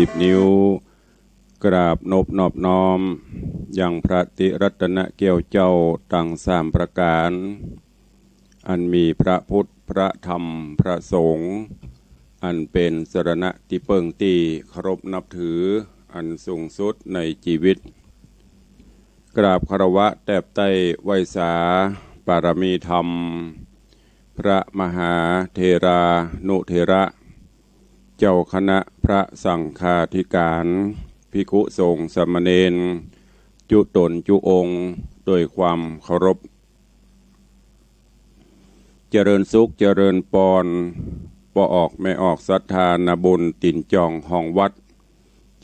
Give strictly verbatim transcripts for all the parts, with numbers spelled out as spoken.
สิบนิ้ว กราบนบนอบน้อม ยังพระติรัตนแก้วเจ้าตังสามประก๋าน อันมีพระพุทธ พระธรรม พระสงฆ์ อันเป๋นสรณะตี้เปิ้งตี้เคารพนับถืออันสูงสุดในจีวิต กราบคารวะแตบใต้ไหว้สาปารมีธรรม พระมหาเถรานุเถระ เจ้าคณะพระสังฆาธิการ ภิกขุสงฆ์สามเณร จุ๊ต๋นจุ๊องค์ โดยความเคารพ เจริญสุขเจริญปอน ป้อออกแม่ออกศรัทธานาบุญตี๋นจ่องห้องวัด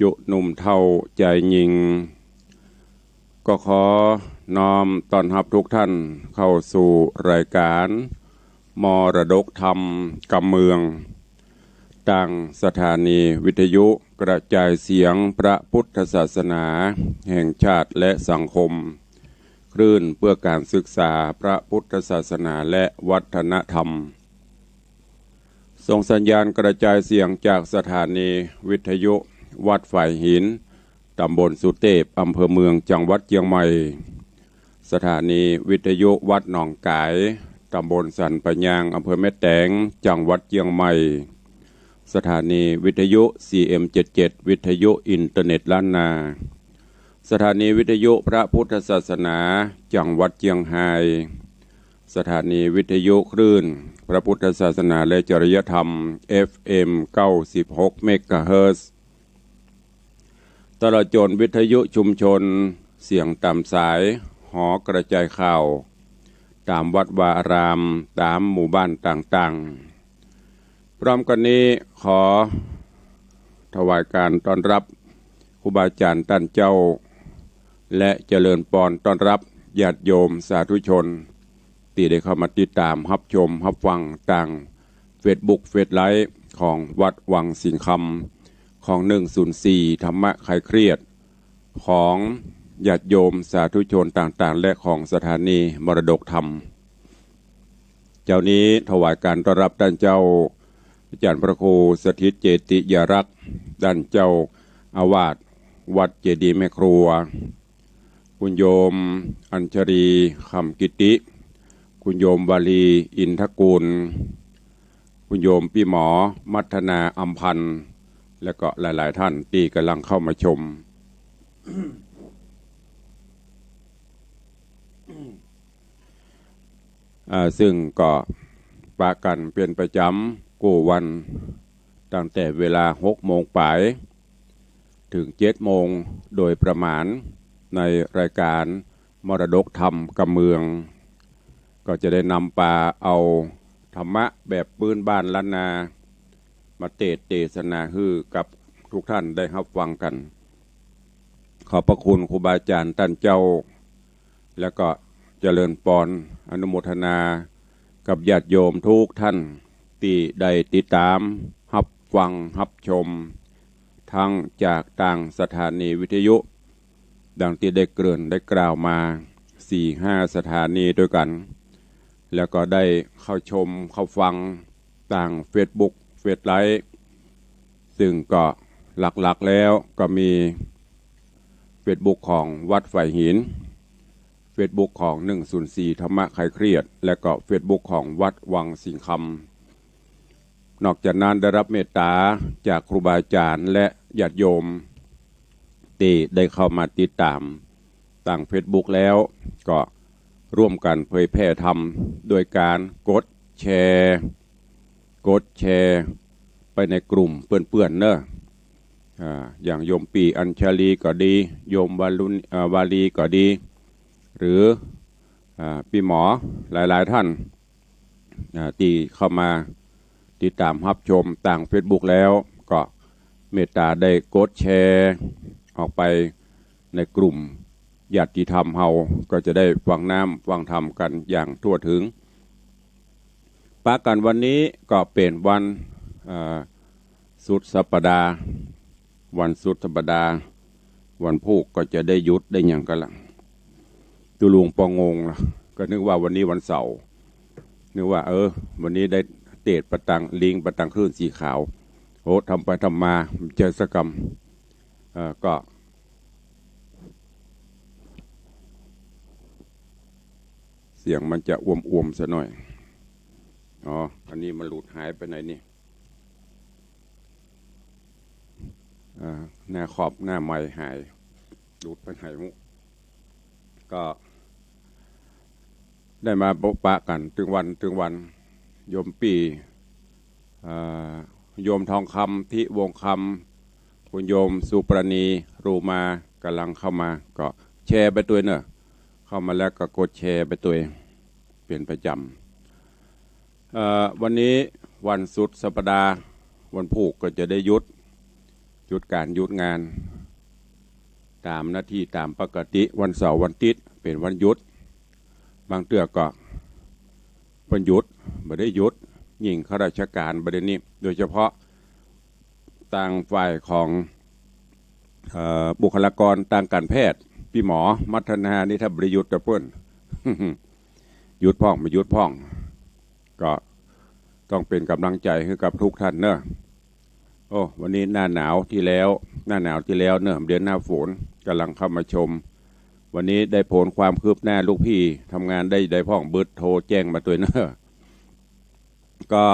จุ๊หนุ่มเฒ่าจายญิง ก็ขอน้อมต้อนฮับทุกท่านเข้าสู่รายการมรดกธรรมกำเมือง ตางสถานีวิทยุกระจายเสียงพระพุทธศาสนาแห่งชาติและสังคม คลื่นเพื่อการศึกษาพระพุทธศาสนาและวัฒนธรรม ส่งสัญญาณกระจายเสียงจากสถานีวิทยุวัดฝายหิน ต๋ำบลสุเตพ อำเภอเมือง จังหวัดเจียงใหม่ สถานีวิทยุวัดหนองก๋าย ต๋ำบลสันป่ายาง อำเภอแม่แตง จังหวัดเจียงใหม่ สถานีวิทยุ ซีเอ็มเจ็ดเจ็ด วิทยุอินเทอร์เน็ตล้านนา สถานีวิทยุพระพุทธศาสนา จังหวัดเจียงฮาย สถานีวิทยุคลื่นพระพุทธศาสนาและจริยธรรม เอฟเอ็ม เก้าสิบหก เมกะเฮิรตซ์ ตลอดจ๋นวิทยุชุมชนเสียงต๋ามสาย หอกระจายข่าว ต๋ามวัดวาอาราม ต๋ามหมู่บ้านต่างๆ พร้อมกั๋นนี้ขอถวายก๋านต้อนฮับครูบาอาจ๋ารย์ต้านเจ้า และเจริญปอนต้อนฮับญาติโยมสาธุชน ตี้ได้เข้ามาติดต๋ามฮับชมฮับฟังตางเฟซบุ๊กเฟซไลฟ์ของวัดวังสิงห์คำ ของหนึ่งศูนย์สี่ธรรมะคลายเครียด ของญาติโยมสาธุชนต่างๆ และของสถานีมรดกธรรม เจ้านี้ถวายก๋านต้อนฮับต้านเจ้า อาจ๋ารย์พระครูสถิตเจติยารักษ์ ต้านเจ้าอาวาสวัดเจดีย์แม่ครัว คุณโยมอัญชลี คำกิติ คุณโยมวาลี อินทกูล คุณโยมปี้หมอ มัทนา อำพันธ์ และก็หลายๆ ท่านตี้ก่ำลังเข้ามาชม อ่า ซึ่งก็ปะกั๋นเป๋นประจ๋ำกู้วัน ตั้งแต่เวลาหกโมงป๋าย เถิงเจ็ดโมงโดยประมาณ ในรายก๋านมรดกธรรมกำเมือง ก็จะได้นำปาเอาธรรมะแบบปื๊นบ้านล้านนา มาเตสน์เตสนาหื้อกับทุกท่านได้ฮับฟังกั๋น ขอบพระคุณครูบาอาจ๋ารย์ต้านเจ้า แล้วก็เจริญปอนอนุโมทนากับญาติโยมทุกท่านตี้ได้ติดต๋ามฮับฟังฮับชม ตึงจากตางสถานีวิทยุ ดังตี้ได้เกริ่นได้กล่าวมาสี่ห้าสถานีตวยกั๋น แล้วก็ได้เข้าชมเข้าฟังตางเฟซบุ๊กเฟซไลฟ์ ซึ่งก็หลักๆ แล้วก็มีเฟซบุ๊กของวัดฝายหิน เฟซบุ๊กของหนึ่งศูนย์สี่ธรรมะคลายเครียด และก็เฟซบุ๊กของวัดวังสิงห์คำ นอกจากนั้นได้ฮับเมตต๋าจากครูบาอาจ๋ารย์และญาติโยมตี้ได้เข้ามาติดต๋ามตางเฟซบุ๊กแล้ว ก็ร่วมกั๋นเผยแผ่ธรรมโดยก๋านกดแชร์ กดแชร์ไปในกลุ่มเปื้อนๆ เนาะ อ่า อย่างโยมปี้อัญชลีก็ดี โยมวาลุน อ่า วาลีก็ดี หรือ อ่า ปี้หมอหลายๆ ท่าน อ่า ตี้เข้ามาติดต๋ามฮับชมตางเฟซบุ๊กแล้ว ก็เมตต๋าได้กดแชร์ออกไปในกลุ่มญาติธรรมเฮา ก็จะได้ฟังน้ำฟังธรรมกั๋นอย่างทั่วเถิง ปะกั๋นวันนี้ก็เป๋นวัน อ่า สุดสัปดาห์ วันสุดสัปดาห์ วันพูกก็จะได้หยุดได้หยังกั๋นละ ตุ๊ลุงปองงงละ ก็นึกว่าวันนี้วันเสาร์ นึกว่า เออ วันนี้ได้เตสน์ปะตัง ลิงก์ปะตังคลื่นสีขาว โอ้ ทำไปทำมา บ่ใจ้สักกำ เอ่อ ก็ เสียงมันจะอ้วมๆ สักหน่อย อ๋อ อันนี้มันหลุดหายไปไหนนี่ อ่า หน้าคอม หน้าไมค์หาย หลุดไปไหนมุ ก็ ได้มาปะกั๋นตึงวันตึงวัน โยมปี้ อ่า โยมทองคำ ทิวงศ์คำ คุณโยมสุปราณี รูมา ก่ำลังเข้ามา ก็แชร์ไปตวยเนาะ เข้ามาแล้วก็กดแชร์ไปตวย เป๋นประจ๋ำ เอ่อ วันนี้วันสุดสัปดาห์ วันพูกก็จะได้หยุด หยุดก๋านหยุดงาน ต๋ามหน้าตี้ต๋ามปกติ วันเสาร์วันติ๊ดเป๋นวันหยุด บางเตื้อก็บ่หยุด บ่ได้หยุด ยิ่งข้าราชก๋านบ่าเดี่ยวนี้ โดยเฉพาะตางฝ่ายของ เอ่อ บุคลากรตางก๋านแพทย์ ปี้หมอ มัทนา นี่ถ้าบ่ได้หยุดตะเปิ้น หยุดพ่อง บ่หยุดพ่อง ก็ต้องเป๋นก๋ำลังใจ๋หื้อกับกู้ต้านเนาะ โอ้ วันนี้หน้าหนาวตี้แล้ว หน้าหนาวตี้แล้วเนาะ เดี๋ยวหน้าฝน ก่ำลังเข้ามาชม วันนี้ได้ผลความคืบหน้า ลูกพี่ทำงานได้ ได้พ่อง เบอร์โทรแจ้งมาตวยเนาะ ก็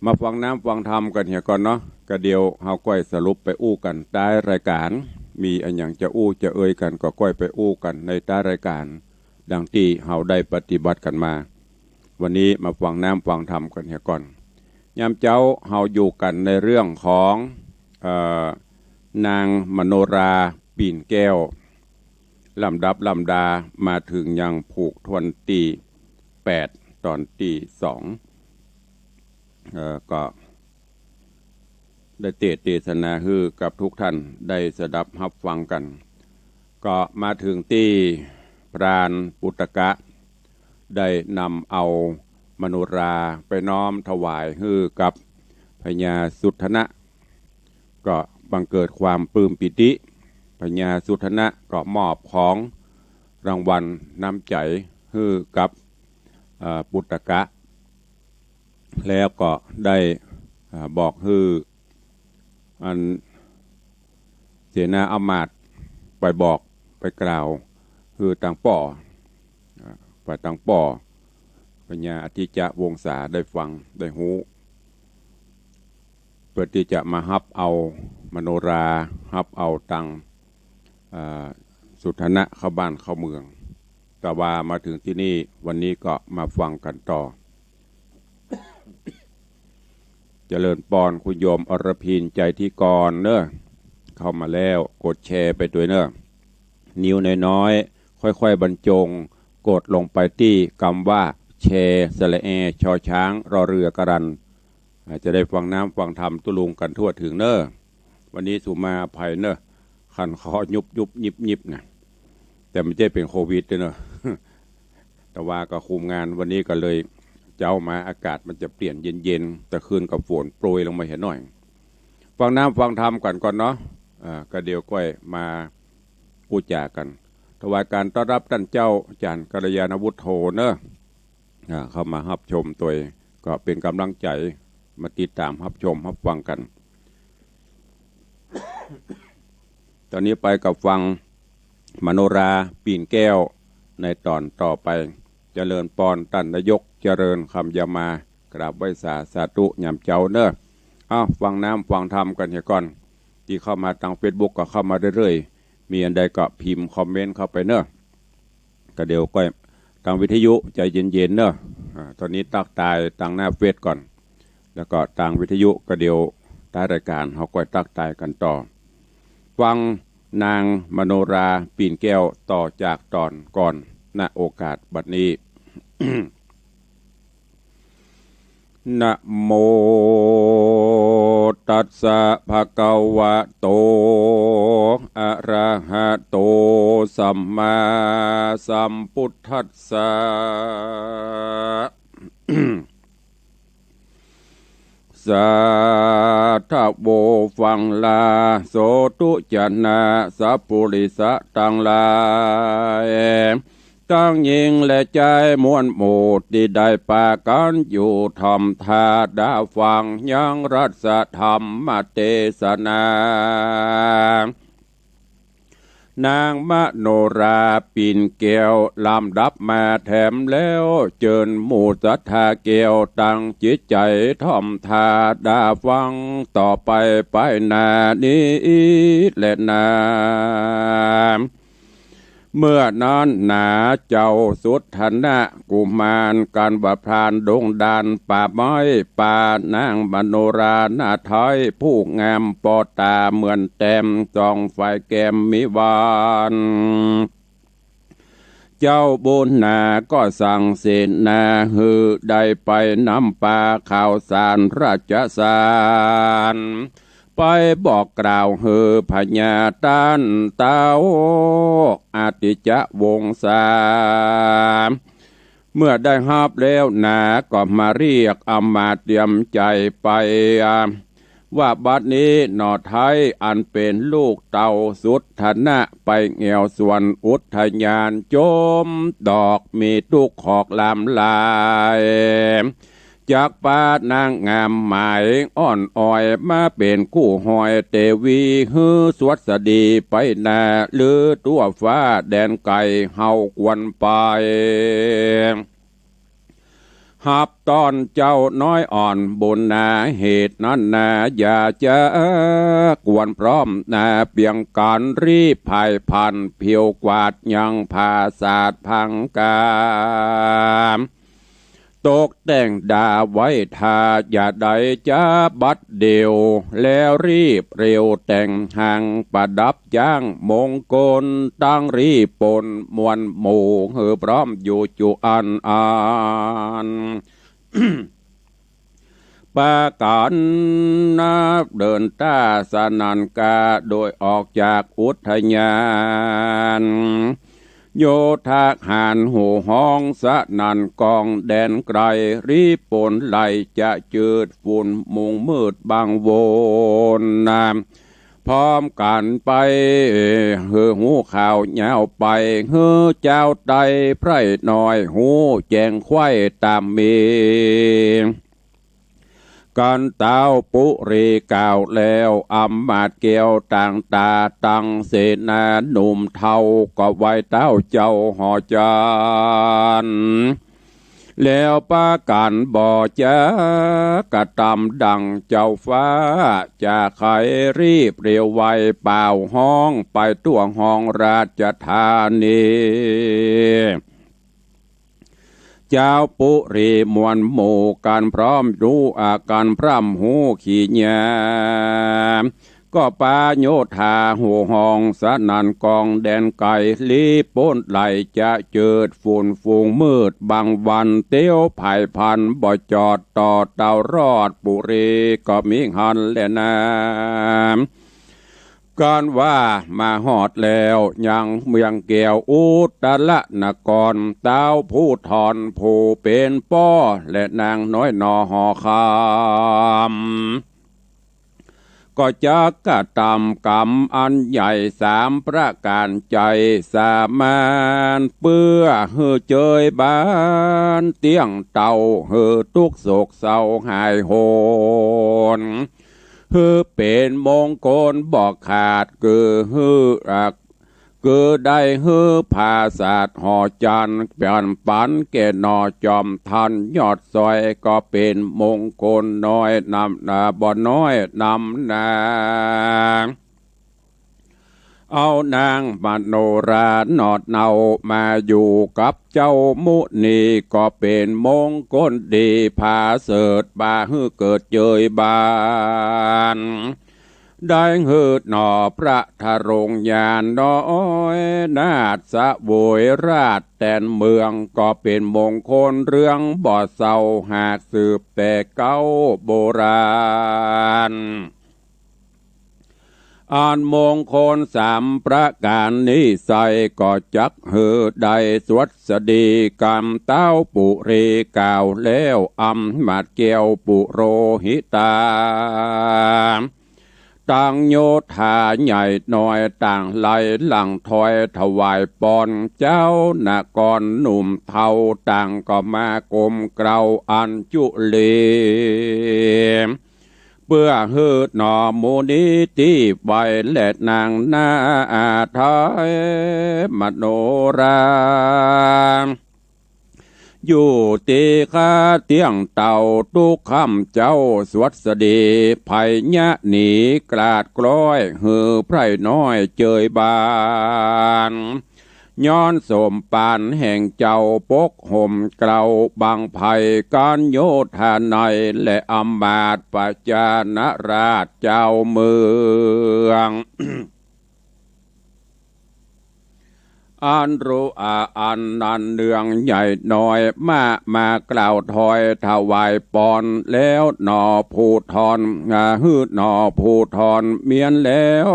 มาฟังน้ำฟังธรรมกั๋นเหียก่อนเนาะ ก็เดี๋ยวเฮาก้อยสรุปไปอู้กั๋นต๊ายรายก๋าน มีอะหยังจะอู้จะเอ่ยกั๋นก็ก้อยไปอู้กั๋นในต๊ายรายก๋าน ดังตี้เฮาได้ปฏิบัติกั๋นมา วันนี้มาฟังน้ำฟังธรรมกั๋นเหียก่อน ยามเจ๊าเฮาอยู่กั๋นในเรื่องของ เอ่อ นางมโนรา ปิ่นแก้ว ลำดับลำดามาเถิงยังผูกถ้วนตี้แปด ต๋อนตี้สอง เอ่อ ก็ได้เตสน์เตสนาหื้อกับกู้ต้านได้สดับฮับฟังกั๋น ก็มาเถิงตี้พรานปุตตกะ ได้นำเอามโนราไปน้อมถวายหื้อกับพญาสุทัณณะ ก็บังเกิดความปลื้มปีติ พญาสุทัณณะก็มอบของรางวัลน้ำใจ๋หื้อกับ เอ่อ ปุตตกะ แล้วก็ได้ เอ่อ บอกหื้อ อันเสนาอำมาตย์ไปบอกไปกล่าวหื้อตางป้อ อ่า ไปตางป้อ พญาอทิจจวงศาได้ฟังได้ฮู้ เปื้อตี้จะมาฮับเอามโนรา ฮับเอาตาง อ่า สุทัณณะเข้าบ้านเข้าเมือง แต่ว่ามาเถิงตี้นี่ วันนี้ก็มาฟังกั๋นต่อ เจริญปอน คุณโยมอรพิน ใจที่กรเนาะ เข้ามาแล้วกดแชร์ไปตวยเนาะ นิ้วน้อยๆ ค่อยๆ บรรจงกดลงไปตี้กำว่าแชร์ สระแอ ชอช้าง รอเรือ กรัน อ่า จะได้ฟังน้ำฟังธรรมตุ๊ลุงกั๋นทั่วเถิงเนาะ วันนี้สุมาอภัยเนาะ คันคอยุบๆ ยิบๆ นะ แต่บ่ใจ้เป๋นโควิดเนาะ แต่ว่าก็คุมงาน วันนี้ก็เลยเจ๊ามาอากาศมันจะเปลี่ยนเย็นๆ ตะคืนก็ฝนโปรยลงมาเหียหน่อย ฟังน้ำฟังธรรมกั๋นก่อนเนาะ อ่า ก็เดี๋ยวก้อยมาอู้จ๋ากั๋น ถวายก๋านต้อนฮับต้านเจ้าจ๋ารย์กัลยาณวุฒโธเนาะ อ่า เข้ามาฮับชมตวย ก็เป๋นก๋ำลังใจ๋ มาติดต๋ามฮับชมฮับฟังกั๋น ต๋อนนี้ไปก็ฟังมโนรา ปิ่นแก้ว ในต๋อนต่อไป เจริญปอน ต้านนายก เจริญ คำยามา กราบไหว้สา สาธุ ยามเจ๊าเนาะ เอ้า ฟังน้ำฟังธรรมกั๋นเหียก่อน ตี้เข้ามาตางเฟซบุ๊กก็เข้ามาเรื่อยๆ มีอันใดก็พิมพ์คอมเมนต์เข้าไปเนาะ ก็เดี๋ยวก้อยตางวิทยุใจเย็นๆ เนาะ อ่า ต๋อนนี้ตั๊กตายตางหน้าเฟซก่อน แล้วก็ตางวิทยุก็เดี๋ยวต๊ายรายก๋านเฮาก้อยตั๊กตายกั๋นต่อ ฟังนางมโนรา ปิ่นแก้ว ต่อจากต๋อนก่อน ณ โอกาสบัดนี้ นะโม ตัสสะ ภะคะวะโต อะระหะโต สัมมาสัมพุทธัสสะ สาธะโว ฟังลา โสธุจะนะ สัพปุริสะตังหลาย ตังญิงและจายมวลหมู่ตี้ได้ปากั๋นอยู่ถ่อมต๋าดาฟังยังรัตถธรรมเตสนา นางมโนราปิ่นแก้วลำดับมาแถมแล้ว เจิญหมู่ศรัทธาแก้วตั้งจิตใจ๋ถ่อมต๋าดาฟังต่อไปไปหน้านี้แลนา เมื่อนั้นหนา เจ้าสุทธนะกุมารกั๋นว่าพรานดงดานป่าไม้ ปานางมโนราหน้าไท้ผู้งามปอต๋าเหมือนแต้มส่องฝายแก้มมีวาน เจ้าบุญนาก็สั่งเสนาหื้อได้ไปนำปาข่าวสารราชสาร ไปบอกกล่าวหื้อพญาต้านเต้าอติจวงศา เมื่อได้ฮับแล้วหนาก็มาเรียกอำมาตย์เตรียมใจ๋ไป ว่าบัดนี้หน่อไท้อันเป๋นลูกเต้าสุทธนะไปแอ่วสวนอุทยานจมดอกมีตุ๊กข์ขอกลำลาย จักปานางงามหมายอ่อนอ่อยมาเป๋นคู่ฮอยเตวีหื้อสวัสดีไปหน้าลือทั่วฟ้าแดนไก๋เฮากวนไป ฮับต้อนเจ้าน้อยอ่อนบุญนา เหตุนั้นนาอย่าจะกวนพร้อมนา เปียงก๋านรีบผายพลันผิวกวาดยังผาสาทพังกา ตกแต่งดาไว้ท่าอย่าได้จ๊าบัดเดี่ยว แล้วรีบเร็วแต่งหางประดับ จ้างมงคลตั้งรีบปนมวลหมู่หื้อพร้อมอยู่จุอันอัน ปากั๋นนับเดินต้าสนันกา โดยออกจากอุทยาน โยธาหารฮู้ฮ้องสนันกองแดนไก๋ รีบปนไล่จะจืดฝุ่นมุงมืดบังวนนา พร้อมกั๋นไป หื้อฮู้ข่าวยาวไป หื้อจาวไต้ไพร่น้อยฮู้แจ้งไขว้ต๋ามมี กั๋นเต้าปุรีกล่าวแล้ว อำมาตย์แก้วต่างต๋าตั้งเสนาหนุ่มเฒ่า ก็ไหว้เต้าเจ้าหอจันทร์ แล้วปากั๋นบ่จ๊ะกระตำดั่งเจ้าฟ้า จะใค่รีบเร็วไวป่าวฮ้องไปทั่วห้องราชธานี จาวปุรีมวลหมู่กั๋นพร้อมฮู้อากั๋นพร่ำฮู้ขีญา ก็ปาโยธาฮู้ฮ้องสนั่นกองแดนไก๋ ลี้ป๊นไล่จะจืดฝุ่นฝูงมืดบังวัน เตียวผายพลันบ่จอดต่อเต้ารอดปุรีก็มีหั้นแลนา กั๋นว่ามาฮอดแล้วยังเมืองแก้วอุตตรนคร เต้าผู้ถอนผู้เป๋นป้อและนางน้อยหน่อหอคำ ก็จักกระตำกรรมอันใหญ่สามประก๋านใจ๋ สามานเปื้อหื้อเจยบานเตี้ยงเต้า หื้อตุ๊กข์โศกเศร้าหายโหน หื้อเป๋นมงคลบ่ขาด คือหื้ออัก คือได้หื้อผาสาทหอจันทร์ เป๋นปั๋นแก่หน่อจอมทันยอดซอย ก็เป๋นมงคลน้อยนำนา บ่น้อยนำนา เอานางมโนราหนอดเนามาอยู่กับเจ้ามุนี ก็เป๋นมงคลดีผาเสริฐ บ่หื้อเกิดเจยบาน ได้หื้อหน่อพระทรงญาณน้อยนาถเสวยราชแตนเมือง ก็เป๋นมงคลเรื่องบ่เศร้าหากสืบแต่เก๊าโบราณ อันมงคลสามประก๋านนี้ไส้ ก็จักหื้อได้สวัสดีกำเต้าปุรีกล่าวแล้ว อำมาตย์แก้วปุโรหิตา ตังโยธาใหญ่น้อยต่างไหลหลั่งถอยถวายปอน เจ้านครหนุ่มเฒ่าต่างก็มาก้มเกล้าอัญจุลี เปื้อหื้อหน่อหมู่นี้ตี้ไป และนางนาถไทยมโนรา อยู่ตี้คาเตี้ยงเต้า ตุ๊กค่ำเจ๊าสวัสดี ไผยะหนีกลาดกล้อย หื้อไพร่น้อยเจยบาน ย้อนสมปานแห่งเจ้าปกห่มเกล้า บั้งไพกัญโยธานัย และอำมาตย์ประจานาราชเจ้าเมือง อันรู้อาอันนันเนืองใหญ่น้อย มามากล่าวถอยถวายปอน แล้วหน่อผู้ทอน อ่า หื้อหน่อผู้ทอนเมียนแล้ว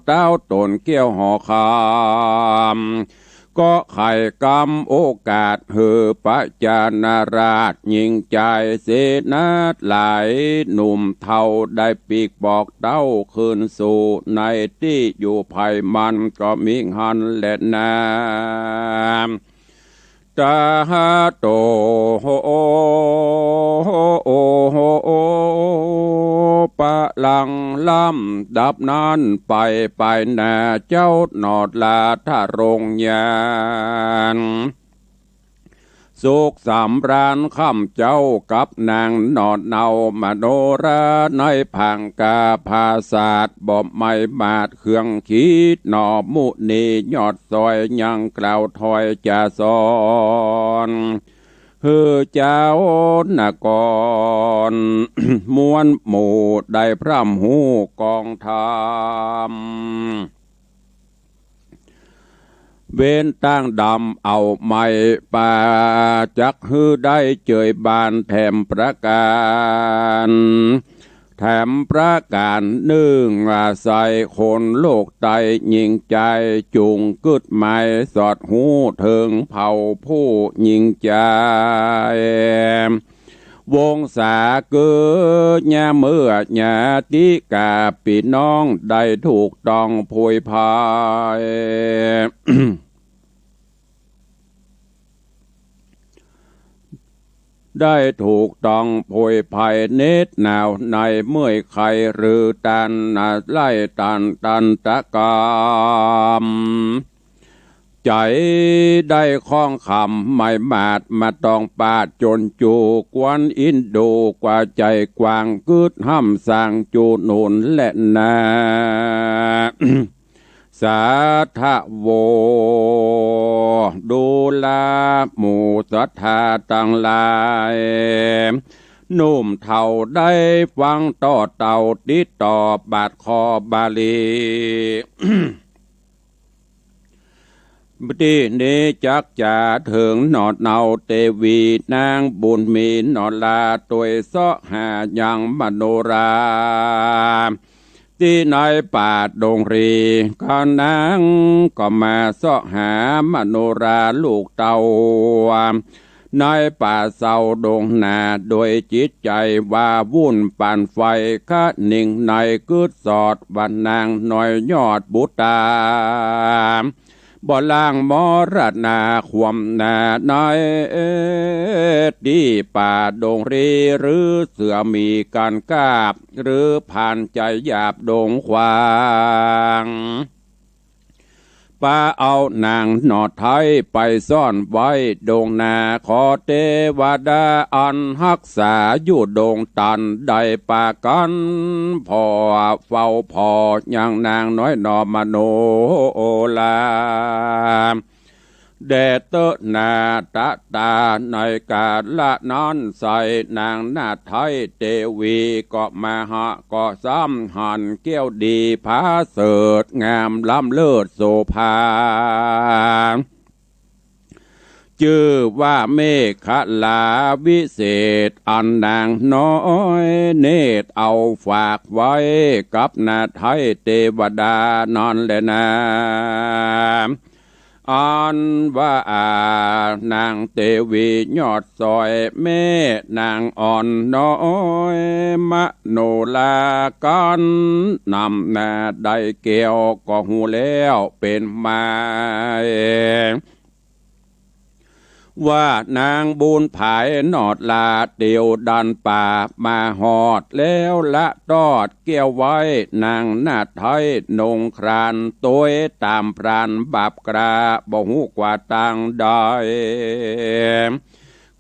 เต้าต๋นแก้วหอคำ ก็ไขกำโอกาสหื้อประจานาราชยิ่งใจ๋เสนาหลาย หนุ่มเฒ่าได้ปีกบอกเต้าคืนสู่ ในตี้อยู่ไผมันก็มีหั้นแลนา ตาหาโต โห โอ โห โอ ปะลังลำดับนั้นไป ไปหน้าเจ้าหนอดลาทะรงยาน สุขสำราญค่ำเจ๊ากับนางหนอดเนามโนรา ในผางกาผาสาท บ่ไม่มาดเครื่องขีดหนอมุนี ยอดซอยยังกล่าวถอยจะสอน หื้อเจ้านคร มวลหมู่ได้พร่ำฮู้กองธรรม เว้นตั้งดำเอาไม้ป่า จักหื้อได้เจยบานแถมประก๋าน แถมประก๋านนึ่ง อาศัยคนโลกใต้ยิ่งใจ๋ จุ่งกึ๊ดไม้สอดฮู้เถิงเผ่าผู้ยิ่งใจ๋ วงศาเกิดญาเมื่อญาติกาปี้น้องได้ถูกต้องโผยภัย ได้ถูกต้องโผยภัยเหน็ดหนาวในเมื่อยไข้หรือตันไล่ตันตันตะกรรม ใจ๋ได้ข้องคำไม้มาดมาต้องปาดจนจูกวนอินดูกว่าใจ๋กว้างกึ๊ดห้ำสร้างจูหนุนแลนา สาธะโว ดูราหมู่ศรัทธาตังหลาย หนุ่มเฒ่าได้ฟังต่อเต้าติดต่อบาทคอบาลี ตี้นี้จักจ๋าเถิงหนอดเนาเตวีนางบุญมีหนอดลาตวยเซาะหายังมโนรา ตี้ในป่าดงรี ขะนางก็มาเซาะหามโนราลูกเต้า ในป่าเซาดงนา โดยจิตใจ๋ว่าวุ่นปานไฟ คะนิงในกึ๊ดสอดว่านางน้อยยอดบุตรา บ่ล้างมรณาความนาในตี้ป่าดงรี หรือเสือมีการกาบ หรือผ่านใจ๋หยาบดงขวาง ปาเอานางหนอดไทยไปซ่อนไว้ดงนา ขอเตวดาอันฮักษาอยู่ดงตัน ได้ปากั๋นผ่อเฝ้าผ่อยังนางน้อยหนอมโนรา แด่เต๊อะนาตะตา ในกาละนั้นไส้นางนาไทยเตวีก็มาหาก็ซ้ำหันแก้วดีผาเสริฐงามล้ำเลิศโสภา จื้อว่าเมขลาวิเศษ อันนางน้อยเนตรเอาฝากไว้กับนาไทยเตวดานั้นแลนา อันว่านางเตวียอดสอยแม่นางอ่อนน้อยมโนรากั๋น นำนาได้แก้วก็ฮู้แล้วเป๋นมา ว่านางบุญผายนอดลาเตียวดันป่ามาฮอดแล้วละตอดแก้วไว้ นางนาฏไทยนงครานตวยต๋ามพรานบาปกล้า บ่ฮู้กว่าตางใด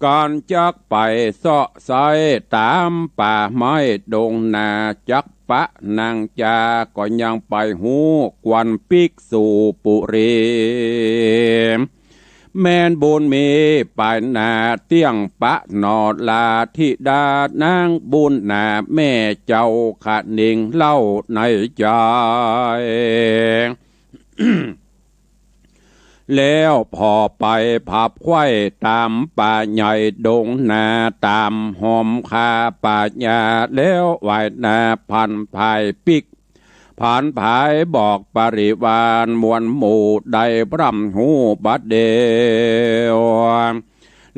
กั๋นจักไปเซาะไส้ต๋ามป่าไม้ดงนา จักปะนางจาก็ยังไปฮู้ ควันภิกษุปุรี แม่นบุญมีไปนาเตี้ยงปะนอราธิดา นางบุญนาแม่เจ้าคะนิงเล่าในใจ๋ แล้วผ่อไปผับไขว้ต๋ามป่าใหญ่ดงนา ต๋ามหอมคาป่าหญ้า แล้วไหว้นาพันภายปิ๊ก ผันผายบอกปริวารมวลหมู่ได้พร่ำฮู้บัดเดียว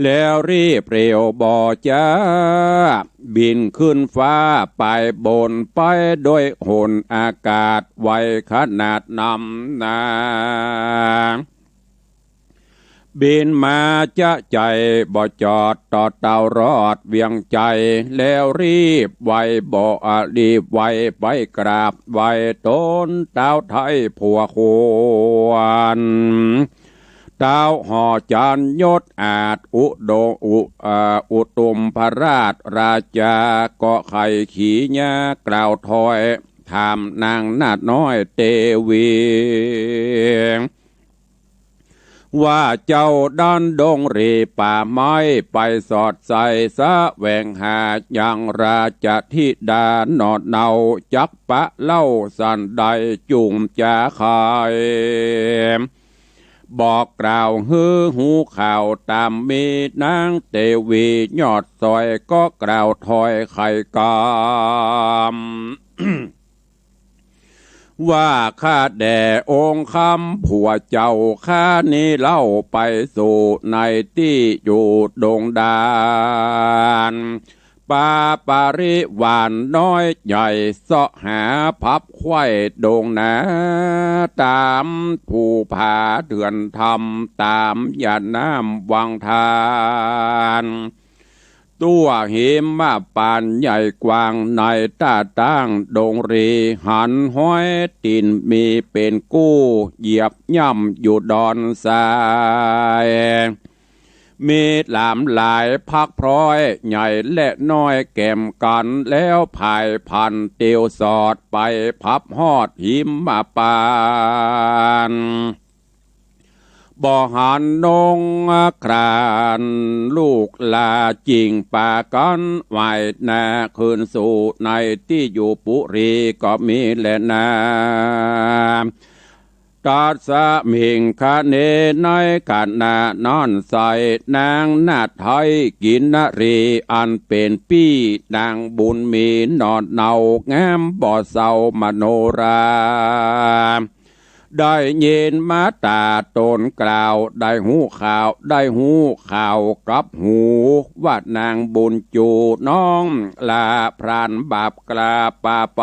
แล้วรีบเร็วบ่จ๊า บินขึ้นฟ้าไปบนไปด้วยหนอากาศไวขนาดนำนา บินมาจ๊ะใจ๋บ่จอด ต่อเต้ารอดเวียงใจ๋ แล้วรีบไวบ่อารีบไวไปกราบไหว้ตนเต้าไทยผัวควร เต้าห่อจันยศอาจอุดม อุ อ่า อุตุมพระราชราชา ก็ใค่ขีญากล่าวถ้อย ถามนางนาฏน้อยเตวี ว่าเจ้าดันดงหรี่ป่าไม้ไปสอดใส่แสวงหายังราชธิดาหนอเนา จักปะเล่าสันใดจุ่มจาใค่ บอกกล่าวหื้อฮู้ข่าวต๋ามมี นางเตวียอดสอยก็กล่าวถ้อยไขกำ ว่าข้าแด่องค์คำผัวเจ้าข้านี้เล่าไปสู่ในตี้อยู่ดงดาร ปาปริวารน้อยใหญ่เซาะหาผับไขว้ดงนา ต๋ามภูผาเถื่อนธรรม ต๋ามหญ้าน้ำวังทาน ตั้วหิมะปานใหญ่กว้างในต้าตั้งดงหรี่ หันห้อยตี๋นมีเป๋นกู้ เหยียบย่ำอยู่ดอนทราย มีหลามหลายพักพร้อย ใหญ่และน้อยแก่มกั๋น แล้วผายพันเตียวสอดไปผับฮอดหิมะปาน บ่หันนงครานลูกหล้าจิ่งปากั๋นว่ายนาคืนสู่ในตี้อยู่ปุรีก็มีแลนา ตัสมิงคะเน ในขณะนั้นไส้นางนาฏไทยกินนรี อันเป๋นปี้นางบุญมีหนอเนา งามบ่เศร้ามโนรา ได้ยินมาต๋าตนกล่าว ได้ฮู้ข่าว ได้ฮู้ข่าวกับหู ว่านางบุญจูน้องลาพรานบาปกล้าปาไป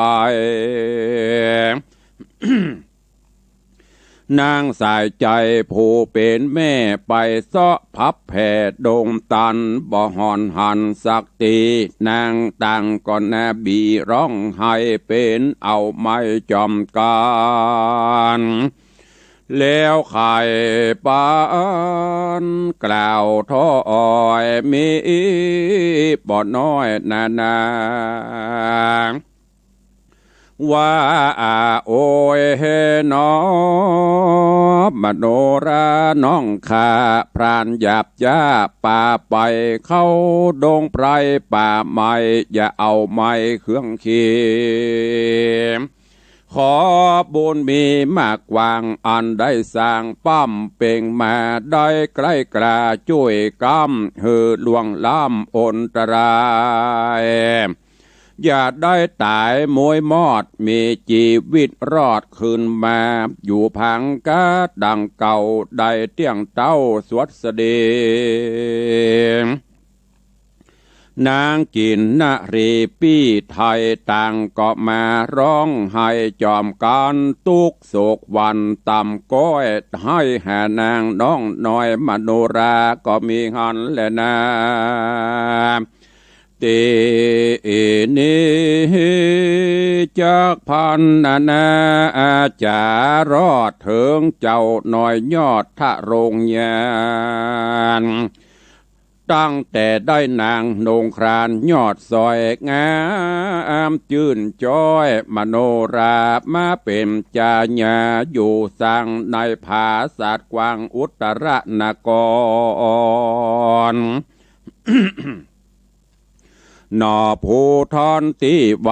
นางสายใจ๋ผู้เป๋นแม่ไปเซาะผับแผ่ดงตัน บ่ห่อนหันสักตี้ นางตังก็นาบีร้องไห้เป๋นเอาไม้จ่อมกั๋น แล้วไขปันกล่าวถ้อยมีบ่น้อยนานา ว่า โอยหนอ มโนราน้องข้า พรานหยาบจ๊าปาไปเข้าดงไพรป่าไม้ อย่าเอาไม้เครื่องขี ขอบุญมีมากกว้างอันได้สร้างป้ำเป่งมา ได้ใกล้กล้าจ้วยกำหื้อล่วงล้ำอนตราย อย่าได้ต๋ายมวยมอด มีจีวิตรอดคืนมา อยู่ผางก๊าดังเก่า ได้เตี้ยงเต้าสวัสดี นางกินนรีปี้ไทยต่างก็มาฮ้องไห้จอมกั๋น ตุ๊กข์โศกหวั่นต่ำก้อย ให้หานางน้องน้อยมโนราก็มีหั้นแลนา ตี้นี้จักพรรณนาจ๋ารอดเถิงเจ้าน้อยยอดทะโรงยาน ตั้งแต่ได้นางนงครานยอดสอยงามจื้นจ้อย มโนรามาเป๋นจาญาอยู่สังในผาสาทกว้างอุตรนคร หน่อภูทรตี้ไหว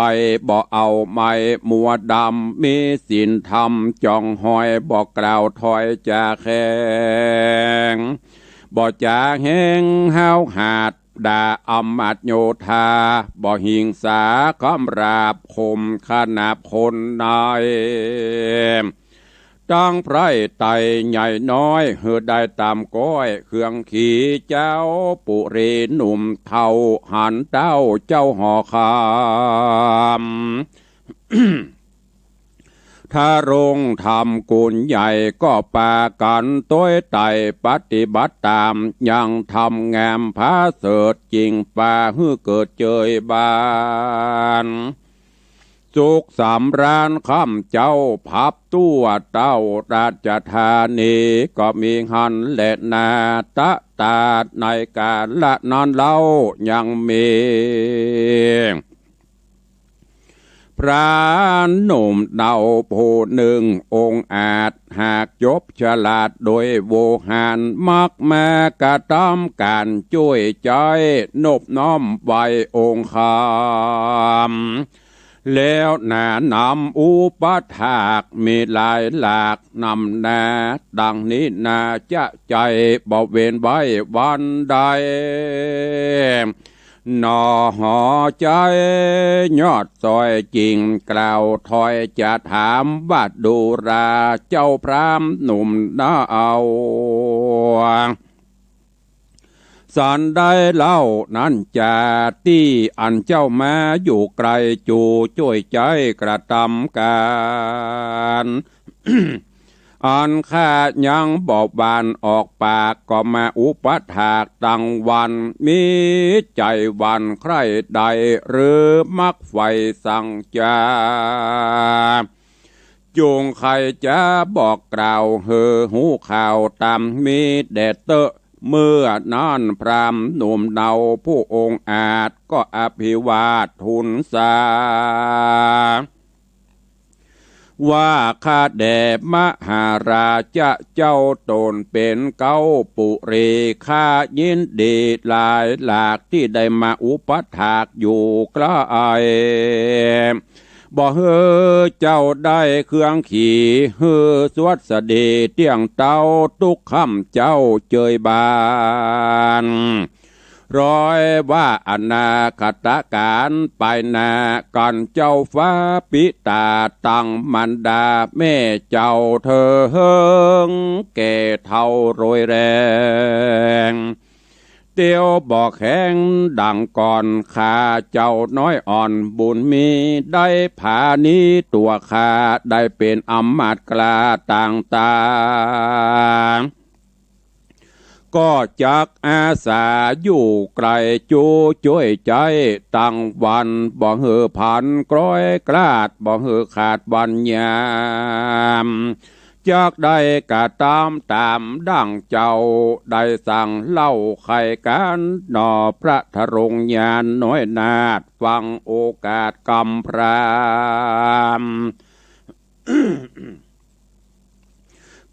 บ่เอาไม้มัวดำ มีศีลธรรมจ่องหอย บ่กล่าวถ้อยจ๋าแข็ง บ่จ๋าแหงห้าวหาดด่าอำมาตย์โยธา บ่หิงสาคำหยาบคมขนาบคนใน ตั้งไพร่ไต่ใหญ่น้อย หื้อได้ต๋ามก้อยเครื่องขี่ เจ้าปุรีหนุ่มเฒ่าหันเต้าเจ้าหอคำ ทะโรงธรรมกุลใหญ่ก็ปากั๋นตวยไต่ปฏิบัติต๋าม ยังธรรมงามผาเสริฐ จิ่งปาหื้อเกิดเจยบาน สุขสำราญค่ำเจ๊า พับตั๋วเต้าราชธานี ก็มีหั้นแลนา ตะตาดในกาละนั้นเล่ายังมี พราหมณ์หนุ่มเนาผู้นึ่งองอาจ หากจบฉลาดโดยโวหาร มักมากระตำก๋านจ้วยใจ๊ นบน้อมไหว้องค์คำ แล้วหนานำอุปถากมีหลายหลากนำนา ดังนี้นาจะใจ๋บ่เว้นไว้วันใด หน่อหอใจ๋ยอดสอยจิ่งกล่าวถ้อยจะถามว่า ดูราเจ้าพราหมณ์หนุ่มนาเอา สันใดเล่านั้นจา ตี้อันเจ้ามาอยู่ไกล จูจ้วยใจ๊กระตำก๋าน อันข้ายังบ่หว่านออกปาก ก็มาอุปถากตังวัน มีใจ๋หวั่นใคร่ใด หรือมักใฝ่สังจา จุ่งใค่จะบอกกล่าวหื้อฮู้ข่าวต๋ามมีแด่เต๊อะ เมื่อนั้นพราหมณ์หนุ่มเนาผู้องอาจ ก็อภิวาททูลสา ว่าข้าแด่มหาราชะเจ้า ต๋นเป๋นเก๊าปุรี ข้ายินดีหลายหลากตี้ได้มาอุปถากอยู่ใกล้ บ่หื้อเจ้าได้เครื่องขี่ หื้อสวัสดีเตี้ยงเต้า ตุ๊กค่ำเจ๊าเจยบาน ร้อยว่าอนาคตก๋านไปหน้า กั๋นเจ้าฟ้าปิตาตังมารดาแม่เจ้าเถิงแก่เฒ่าโรยแรง เตี้ยวบ่แข็งดังก่อน ข้าเจ้าน้อยอ่อนบุญมี ได้ผานี้ตั๋วข้า ได้เป๋นอำมาตย์กล้าต่างต๋า ก็จักอาสาอยู่ไกล จูจ้วยใจ๊ตังวัน บ่หื้อผันคล้อยคลาด บ่หื้อขาดวันยาม จักได้กระตำต๋ามดังเจ้าได้สั่งเล่าไขกั๋น หน่อพระทรงญาณน้อยนาถ ฟังโอกาสกำพร้า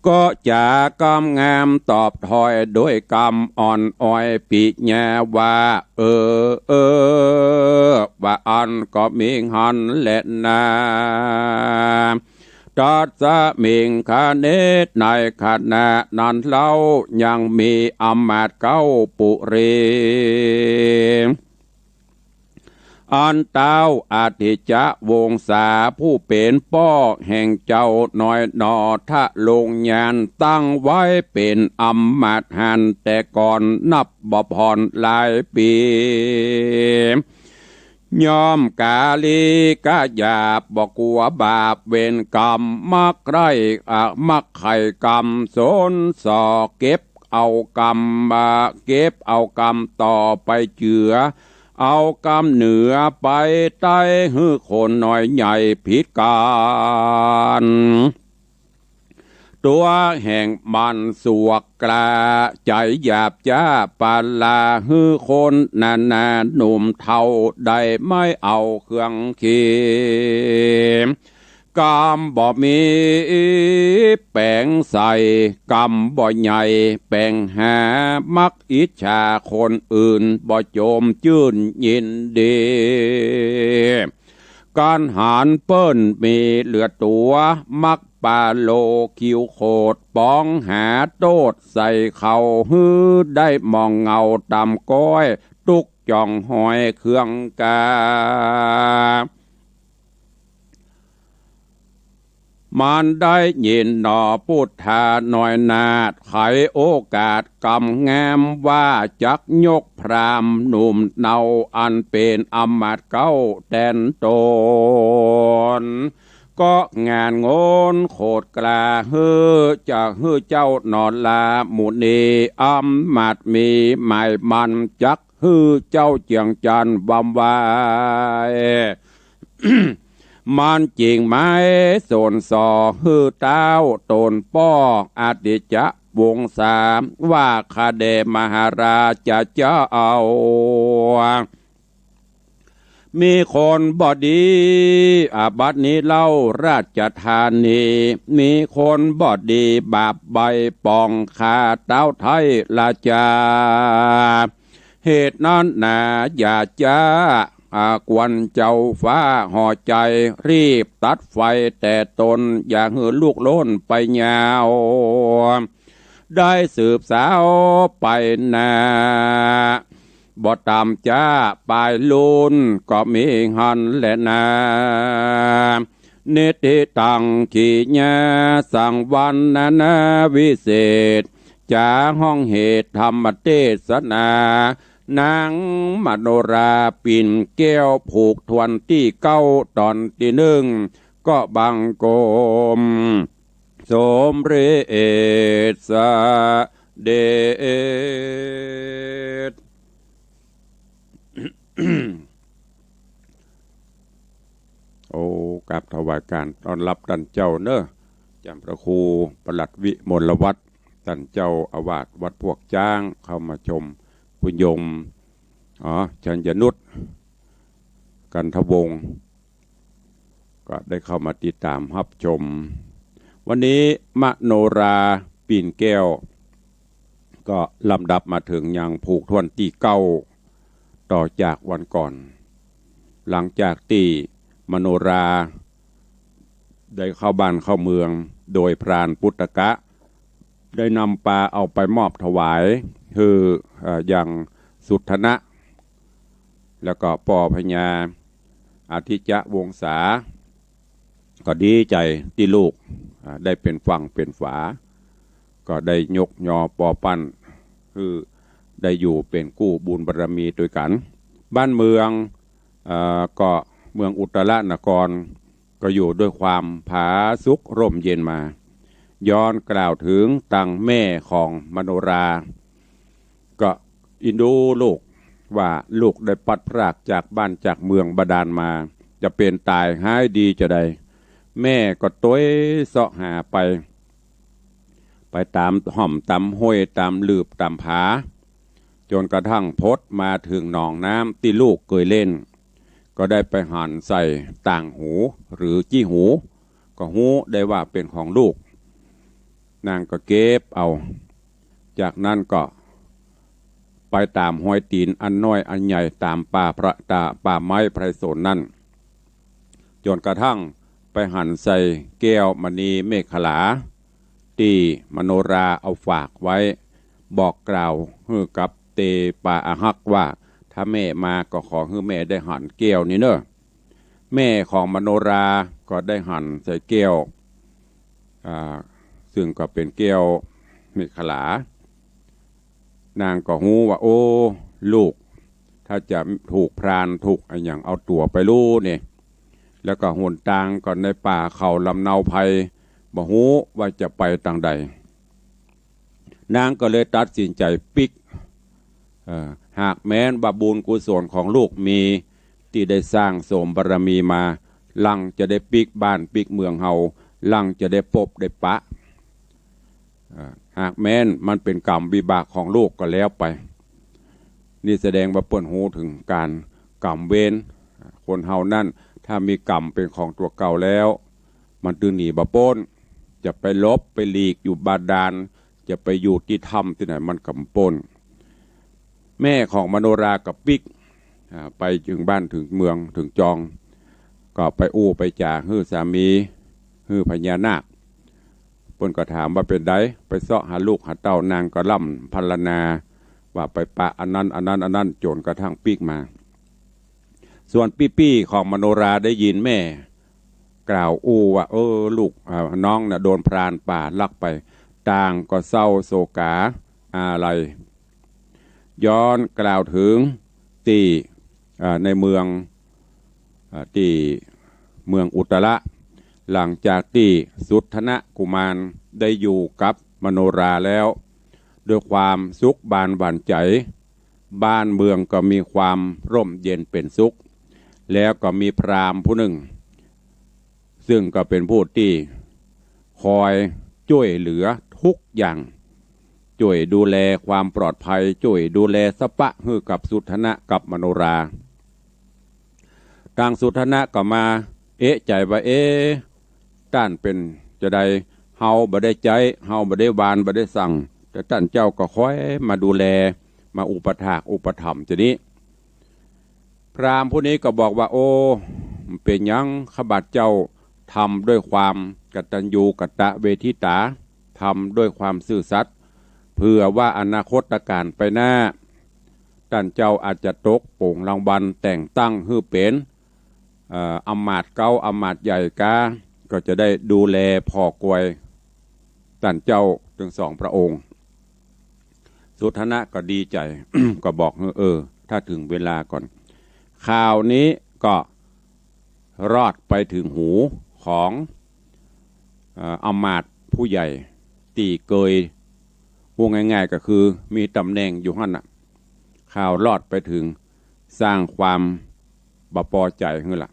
ก็จ๋ากำงามตอบถ้อย โดยกำอ่อนอ้อยปิญญาว่า เออ เออ ว่าอั้นก็มีหั้นแลนา ตัสมิงคเน ในขณะนั้นเล่า ยังมีอำมาตย์เก๊าปุรี อันต้าวอทิจจวงศาผู้เป๋นป้อแห่งเจ้าน้อยหนอ ทะลงญาณตั้งไว้เป๋นอำมาตย์หันแต่ก่อนนับบ่ผ่อนหลายปี๋ ย่อมก๋าลีก๋าหยาบ บ่กั๋วบาปเวรก๋รรม มักใคร่ อ่ะ มักใค่ก๋รรม สนส่อเก็บเอาก๋รรม อ่ะ เก็บเอาก๋รรมต่อไปเจือ เอาก๋รรมเหนือไปใต้ หื้อคนน้อยใหญ่ผิดกั๋น ตั๋วแห่งมันสวกกล้า ใจ๋หยาบจ๊าปาลา หื้อคนนานาหนุ่มเฒ่า ได้ไม้เอาเครื่องขี ก๋รรมบ่มีแป๋งใส่ ก๋รรมบ่ใหญ่แป๋งหา มักอิจฉาคนอื่น บ่จมจื้นยินดี กั๋นหันเปิ้นมีเหลือตั๋ว มักปาโลคิวโขด ป๋องหาโต้ษใส่เขา หื้อได้มองเงาต๋ำก้อย ตุ๊กจ่องหอยเครื่องกา มันได้ยินหนอปุทธาน้อยนาถ ไขโอกาสก๋ำแง้มว่า จักยกพราหมณ์หนุ่มเนา อันเป๋นอำมาตย์เก๊าแตนต๋น ก็งานงนโขดกล้า หื้อจะหื้อเจ้าหนอลามุนี อำมาตย์มีหมายมั่น จักหื้อเจ้าเจียงจันทน์วำวาย มันจิ่งไม้สนส่อ หื้อต้าวต๋นป้ออทิจจวงศา ว่าข้าแด่มหาราชเจ้า มีคนบ่ดี อ่ะ บัดนี้เล่าราชธานี มีคนบ่ดีบาปใบ้ป๋อง ข้าต้าวไทยราชา เหตุนั้นนาอย่าจ๊า อ่ะ กวนเจ้าฟ้าห่อใจ๋ รีบตัดไฟแต่ต๋น อย่าหื้อลุกโล้นไปยาว ได้สืบสาวไปนา บ่ต่ำจ๊าป๋ายลุนก็มีหั้นแลนา นิทธิตัง กิริยา สังวรรณนาวิเศษ จ๋าฮ้องเหตุธรรมเตสนา นางมโนราปิ่นแก้ว ผูกถ้วนตี้เก๊า ต๋อนตี้นึ่ง ก็บังคม สมเร็จเสด็จ โอ้ กราบถวายการต้อนรับต้านเจ้าเนอะ จำพระครูประหลัดวิมลวัฒน์ ต้านเจ้าอาวาสวัดพวกจ๊าง เข้ามาชม คุณโยม อ๋อ ชัญญนุช กันทวงศ์ ก็ได้เข้ามาติดตามฮับชม วันนี้มโนราปิ่นแก้ว ก็ลำดับมาเถิงยังผูกถ้วนตี้เก๊า ต่อจากวันก่อน หลังจากตี้มโนรา ได้เข้าบ้านเข้าเมือง โดยพรานปุตตกะ ได้นำปาเอาไปมอบถวาย หื้อ เอ่อ ยังสุทธนะ แล้วก็ป้อพญาอทิจจวงศา ก็ดีใจ๋ตี้ลูก อ่า ได้เป๋นฝั่งเป๋นฝา ก็ได้ยกยอปอปั้น หื้อได้อยู่เป๋นกู้บุญบารมีตวยกั๋น บ้านเมือง เอ่อ ก็เมืองอุตตรนคร ก็อยู่ด้วยความผาสุกร่มเย็นมา ย้อนกล่าวเถิงตังแม่ของมโนรา ก็อินดูลูกว่าลูกได้พลัดพรากจากบ้านจากเมืองบาดาลมา จะเป๋นต๋ายฮ้ายดีจาใด แม่ก็ตวยเซาะหาไป ไปต๋ามฮ่อมต๋ามห้วยต๋ามหลืบต๋ามผา จ๋นกระทั่งพดมาเถิงหนองน้ำตี้ลูกเกยเล่น ก็ได้ไปหันใส่ต่างหูหรือจี้หู ก็ฮู้ได้ว่าเป๋นของลูก นางก็เก็บเอา จากนั้นก็ไปต๋ามฮอยตี๋นอันน้อยอันใหญ่ต๋ามป่าพระ ต๋ามป่าไม้ไพรสนนั่น จ๋นกระทั่งไปหันใส่แก้วมณีเมขลา ตี้มโนราเอาฝากไว้ บอกกล่าวหื้อกับเตปาอาฮักว่า แม่มา ก็ขอหื้อแม่ได้หันแก้วนี้เน่อ แม่ของมโนราก็ได้หันใส่แก้ว อ่า ซึ่งก็เป๋นแก้วเมขลา นางก็ฮู้ว่า โอ้ ลูก ถ้าจะถูกพรานถูกอะหยังเอาตั๋วไปลู้นี่ แล้วก็หนตางก็ในป่าเขาลำเนาไพร บ่ฮู้ว่าจะไปตางใด นางก็เลยตัดสินใจ๋ปิ๊ก เอ่อ หากแม้นว่าบุญกุศลของลูกมี ตี้ได้สร้างสมบารมีมา ลังจะได้ปิ๊กบ้านปิ๊กเมืองเฮา ลังจะได้ปบได้ปะ เอ่อ หากแม้นมันเป๋นกรรมวิบากของลูกก็แล้วไป นี่แสดงว่าเปิ้นฮู้เถิงก๋านกรรมเวร คนเฮานั้นถ้ามีกรรมเป๋นของตั๋วเก่าแล้ว มันตึงหนีบ่ป๊น จะไปหลบไปหลีกอยู่บาดาล จะไปอยู่ตี้ถ้ำตี้ไหนมันก็บ่ป๊น แม่ของมโนราก็ปิ๊ก อ่า ไปเถิงบ้านเถิงเมืองเถิงจอง ก็ไปอู้ไปจ๋าหื้อสามี หื้อพญานาค เปิ้นก็ถามว่าเป๋นใด ไปเซาะหาลูกหาเต้า นางก็ล่ำพรรณนาว่าไปปะอันนั้นอันนั้นอันนั้น จ๋นกระทั่งปิ๊กมา ส่วนปี้ๆ ของมโนราได้ยินแม่กล่าวอู้ว่า เออ ลูก อ่า น้องน่ะโดนพรานป่าลักไป ต่างก็เศร้าโศกาอาลัย ย้อนกล่าวเถิงตี้ อ่า ในเมือง อ่า ตี้เมืองอุตระ หลังจากตี้สุทธนะกุมารได้อยู่กับมโนราแล้ว ด้วยความสุขบานหวั่นใจ๋ บ้านเมืองก็มีความร่มเย็นเป๋นสุข แล้วก็มีพราหมณ์ผู้นึ่ง ซึ่งก็เป๋นผู้ตี้คอยจ้วยเหลือกู้อย่าง จ้วยดูแลความปลอดภัย จ้วยดูแลสะปะหื้อกับสุทธนะกับมโนรา ตางสุทธนะก็มาเอะใจ๋ว่า เอ๊ะ ต้านเป๋นจาใด เฮาบ่ได้ใจ๊ เฮาบ่ได้วาน บ่ได้สั่ง แต่ต้านเจ้าก็คอยมาดูแล มาอุปถากอุปถัมภ์จานี้ พราหมณ์ผู้นี้ก็บอกว่า โอ้ เป๋นหยัง ข้าพเจ้าทำด้วยความกตัญญูกตเวทิตา ทำด้วยความซื่อสัตย์ เผื่อว่าอนาคตก๋านไปหน้า ต้านเจ้าอาจจะตกโป๋งรางวัลแต่งตั้งหื้อเป๋น เอ่อ อำมาตย์เก๊าอำมาตย์ใหญ่กา ก็จะได้ดูแลผ่อกวยต้านเจ้าตึงสองพระองค์ สุทธนะก็ดีใจ๋ ก็บอก เออ ถ้าเถิงเวลาก่อน ข่าวนี้ก็รอดไปเถิงหูของ เอ่อ อำมาตย์ผู้ใหญ่ตี้เกย พูดง่ายๆ ก็คือมีต๋ำแหน่งอยู่หั้นน่ะ ข่าวรอดไปเถิง สร้างความบ่ปอใจ๋หื้อละ